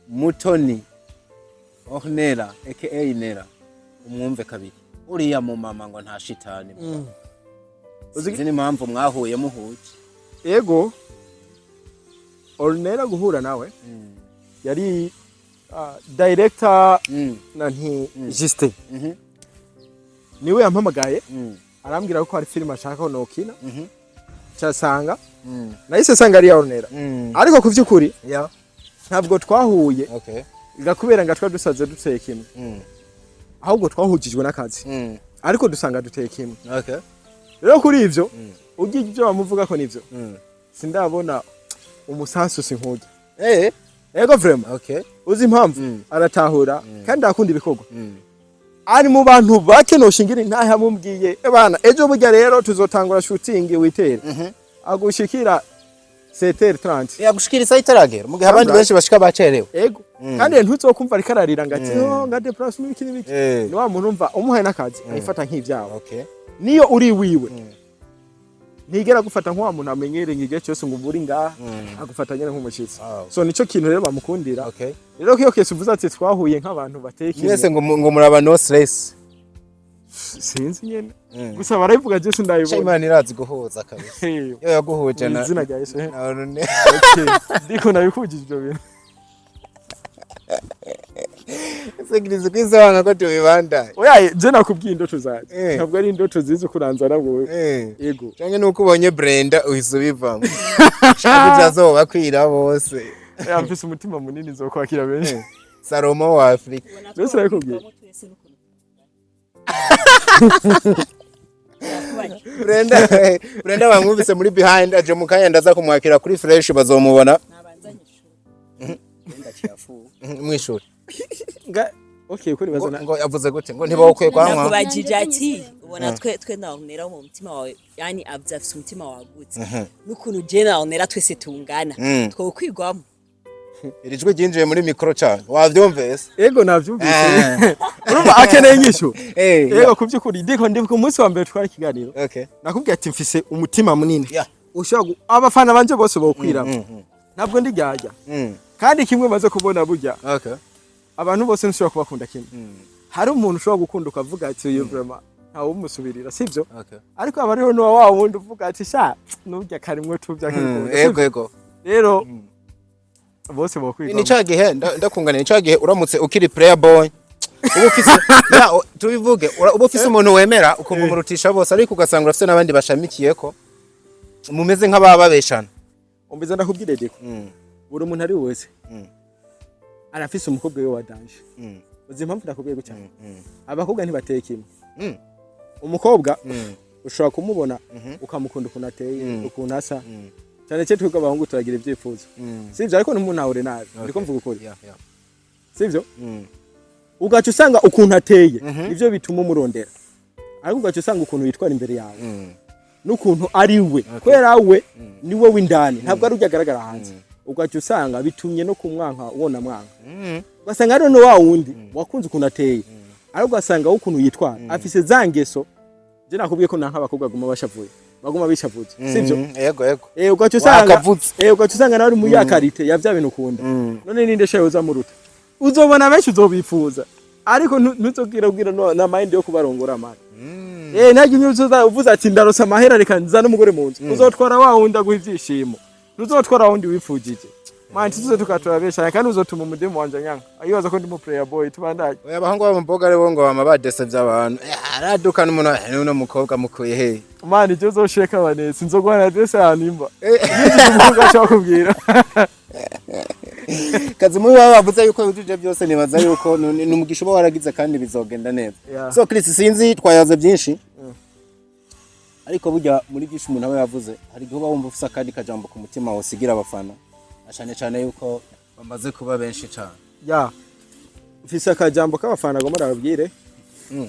Mutoni Ornella aka Nera, umwumve kabiri uriya mu mama ngo nta shitani. Sinzi n'impamvu mwahuye muhuje. Ego, Ornella guhura nawe yari director na nti Justin, niwe yampamagaye, arambwira ko hari filime ashaka ko nokina. Cyasanga nahise sanga ari Ornella, ariko ku by'ukuri ntabwo twahuye gakubera nga twari dusaze duteye kimwe, ahubwo twahujijwe n'akazi, ariko dusanga duteye kimwe. Rero kuri ivyo ugiye ibyo bamuvuga ko nivyo, sindabona umusansusi nk'urya. Ego, vraiment. Uzi impamvu? Aratahura kandi arakunda ibikorwa. Ari mu bantu bake noshingira intahe amubwiye ebana ejo burya rero tuzotangura shooting, witere agushikira 7h30. Yagushikira isaha itaragera mu gihe abandi benshi bashika bacerewe. Ego, kandi rero ntuzokumva ariko ararira ngo ati oh, nga déplacement ibiki n'ibiki. Ni wa muntu umva umuhaye n'akazi ayifata nk'ivyawe. Niyo uri wiwe, ntigera gufata nk'uwa muntu amenyereye igihe cyose ngo uri ngaha, agufata nyene nk'umushitsi. So nico kintu rero bamukundira. Rero iyo kese uvuze ati twahuye nk'abantu bateye kimwe, Mwese ngo muraba no stress. Sinzi nyene, gusa barabivuga, je Sha, sindabibona. Imana irazi guhuza kabisa. Hey, iyo yaguhuje mu na izina rya Yesu, eh. na Orne. Okay. Ndiko nabikujije ibyo bintu. Ese Chris, kwisanga ko tubibandanye? Oya, je nakubwiye indoto zanje. Ntabwo ari indoto ziza kuranzana wowe. Yego. Canke nuko ubonye Brenda uhise ubivamo, shaka ivyazoba kwira bose. Oya, mfise umutima munini, nzokwakira benshi. Salomo wa Afrika. Mbese nabikubwiye. Twese n'ukuntu kuba Brenda, Brenda bamwumvise muri behind, aje mu kanya, ndaza kumwakira kuri Fresh, bazomubona. Mwishuri. Okay, kuri ngo baza. Ngo yavuze gute? Ngo ntibawukwiye kwanwa? Nakubajije ati ubona twe na Ornella mu mutima wawe, yani avuze afise umutima wagutse n'ukuntu je na Ornella twese tungana, twokwigwamo. Iri jwi ryinjiye muri mikoro cyane, wavyumvise? Ego, navyumvise. Urumva akeneye inyishu. Eh. Ego, ku by'ukuri ndiko ndibuka umunsi wa mbere twari ikiganiro, nakubwiye ati mfise umutima munini ushobora abafana banje bose bokwiramo, ntabwo ndiryarya. Kandi kimwe maze kubona burya, abantu bose ntushobora kubakunda kimwe. Hari umuntu ushobora gukunda ukavuga ati uyu vraiment ntawumusubirira, sibyo? Ariko aba ariho n'uwa wa wundi uvuga ati sha nurya karimwe tubya nkikunda. Ego. Rero bose bokwigwamo. Ni ca gihe ndakunganira, ni ca gihe uramutse ukiri player boy, uba ufise ya, tubivuge, uba ufise umuntu wemera ukumva umurutisha bose, ariko ugasanga urafise n'abandi bashamikiyeko mumeze nk'ababa babeshana. Umbiza ndakubwire deko, buri muntu ari wese arafise umukobwa we wa danger. Uzi impamvu ndakubwiye gutya? Abakobwa ntibateye kimwe. Umukobwa ushobora kumubona ukamukunda ukuntu ateye, ukuntu asa. Cyane cyane twebwe abahungu turagira ibyifuzo, sivyo? Ariko ntimuntahure nabi, ndiko mvuga ukuri. Sivyo? Ugaca usanga ukuntu ateye nivyo bituma umurondera, ariko ugaca usanga ukuntu yitwara imbere yawe n'ukuntu ari we, kubera we ni we w'indani, ntabwo ari ujya agaragara hanze, ugaca usanga bitumye no kumwanka wona mwanka. Ugasanga rero wa wundi wakunze ukuntu ateye, ariko ugasanga we ukuntu yitwara afise za ngeso. Je nakubwiye ko nanka abakobwa baguma bashavuye, baguma bishavuze, sivyo? Yego. Ugaca usanga Wakavutse. Ugaca usanga nawe uri muri ya qualité ya vya bintu ukunda. None ninde shayo uzamuruta? Uzobona benshi uzobifuza, ariko ntuzobwira ubwira na mind yo kubarongora mara. Ntabwo imwe uzoza uvuze ati ndarosa amahera, reka nzane umugore mu nzu. Uzotwara wa wundi aguha ibyishimo, ntuzotwara wa wundi wifujije. Man, tuzoze tukaturabeshanya, kandi uzotuma umudemu wanje anyanka ayibaza ko ndi mu player boy. Tubandanye. Oya, abahungu b'abamboga rero ngo bama badesevye abantu. Aradukana umuntu, nuno mukobwa mukuye he? Man, icyo uzosheka abanetsi nzoguhana adresse ahantu imba umukobwa ashobora kubwira. Kazi muri baba bavuze yuko yujuje byose, nibaza yuko ni umugisha uba waragize kandi bizogenda neza. So Chris, sinzi, twayaze byinshi, ariko burya muri byinshi umuntu aba yavuze, hari igihe uba wumva ufise akandi kajambo ku mutima wosigira abafana, na cyane cyane yuko bamaze kuba benshi cyane. Ya, mfise akajambo k'abafana agomba ndababwire.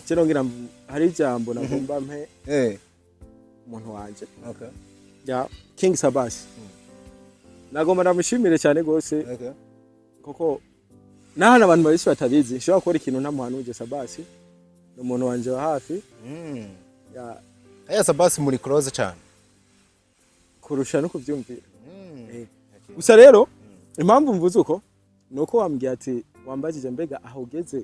Kino ngira hari ijambo nagomba mpe umuntu wanje. Ya, King Sabasi, nagomba ndamushimire cyane gose, kuko n'ahandi abantu babisi batabizi nshobora gukora ikintu ntamuhanuje. Sabasi ni umuntu wanje wa hafi. Ya. Aya Sabasi muri close cyane. Kurusha no kuvyumvira. Gusa rero impamvu mvuze uko ni uko wambwiye ati wambajije mbega aho ugeze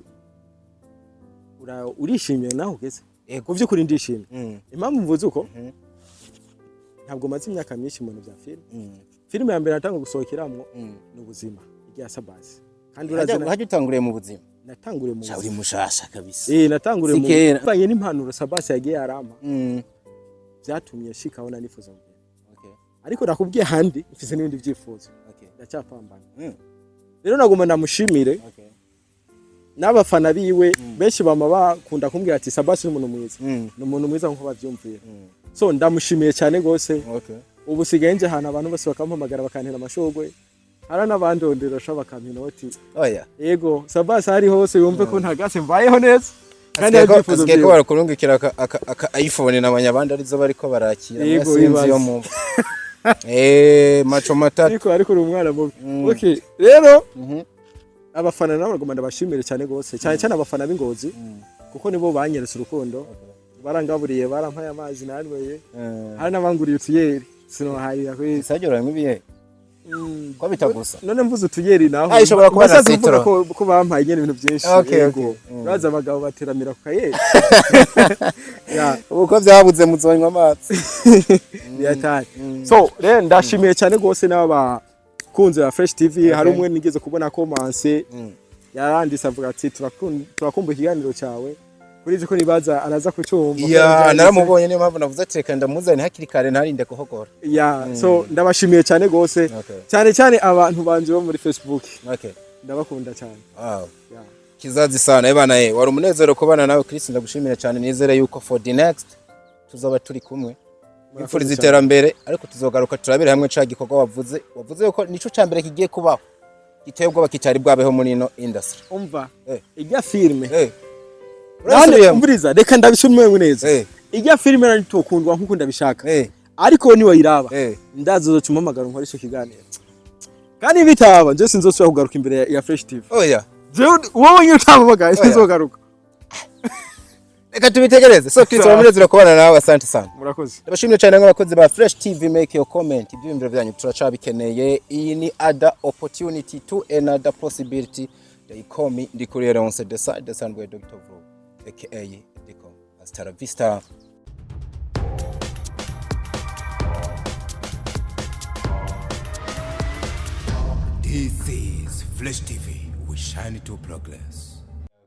urishimye naho ugeze? Yego. Mu by'ukuri ndishimye. Impamvu mvuze uko, ntabwo maze imyaka myinshi mu bintu bya filime. Filime ya mbere natanga gusohokeramwo ni Ubuzima rya Sabasi, kandi urazi Hajya utanguriye mu Buzima? Natanguriye mu Sha, uri Buzima. Mushasha kabisa. Natanguriye Si mu kera. bivanye n'impanuro Sabasi yagiye arampa, byatumye shikaho na nifuza kugera. Ariko nakubwiye handi mfise n'ibindi byifuzo, ndacyapambana. Rero nagomba ndamushimire n'abafana biwe benshi bama bakunda kumbwira ati Sabasi ni umuntu mwiza, ni umuntu mwiza nkuko bavyumvira. So ndamushimiye cyane gose. Ubu sigaye nje ahantu abantu bose bakampamagara, bakantera amashurwe, hari n'abandondera sha bakampa inoti. Oya. Yego, Sabasi hari hose yumve ko ntagase mbayeho neza kandi Asigaye ko ibyifuzo asigaye ko byiwe. barakurungikira aka iPhone n'abanyabandi arizo bariko barakira. Yego, sinzi ibaze. yo mu macho matatu. Ariko uri umwana mubi. Okay, rero abafana nabo bagomba ndabashimire cyane gose, cyane cyane abafana b'Ingozi, kuko nibo banyeretse urukundo, barangaburiye, barampaye amazi nanyweye, hari n'abanguriye utuyeri sinoharira kwisi. Sajya uranywa ibihe ko bitagusa? None mvuze utuyeri naho Ah, ishobora kuba na mbese kuvuga citron. ko bampaye nyene ibintu byinshi. Yego. Urazi abagabo bateramira ku kayeri ya. Ubu ko byabuze muzonywa amazi. Yatari. So rero ndashimiye cyane gose n'abakunzi ba Fresh TV. Hari umwe nigeze kubona comments yaranditse avuga ati turakumva ikiganiro cyawe kuri ibyo, ko nibaza araza kucyumva. Ya, naramubonye, niyo mpamvu navuze ati reka ndamuzane hakiri kare ntarinde kuhogora. Ya, so ndabashimiye cyane gose, cyane cyane abantu banje bo muri Facebook. Ndabakunda cyane. Ya. Kizazi sana ebana, wari umunezero kubana nawe Chris, ndagushimira cyane. Nizere yuko for the next Tuzoba turi kumwe, twifuriza iterambere, ariko tuzogaruka turabire hamwe ca gikorwa wavuze yuko nico ca mbere kigiye kubaho giteye ubwoba kitari bwabeho muri ino industry. Umva, ijya filime nane. Urasubiyemo? Umviriza, reka ndabisubiremo neza. Ijya filime nari tokundwa nkuko ndabishaka, ariko niwayiraba, ndazi uzoca umpamagara nkore ico kiganiro. Kandi bitaba, nje sinzosubira kugaruka imbere ya Fresh TV. Oya. Jewe wowe nyine utampamagaye, Oya. sinzogaruka. Reka tubitegereze. So Chris, wamunezero kubana nawe, asante sana. Murakoze. Ndabashimiye cyane nk'abakozi ba Fresh TV. Make your comment, ibyiyumviro byanyu turacabikeneye. Iyi ni other opportunity to another possibility. They call me Ndikuriye Leonce the side the Sunway Dr. Vro, aka Diko. Hasta la vista. This is Flash TV. We shine to progress.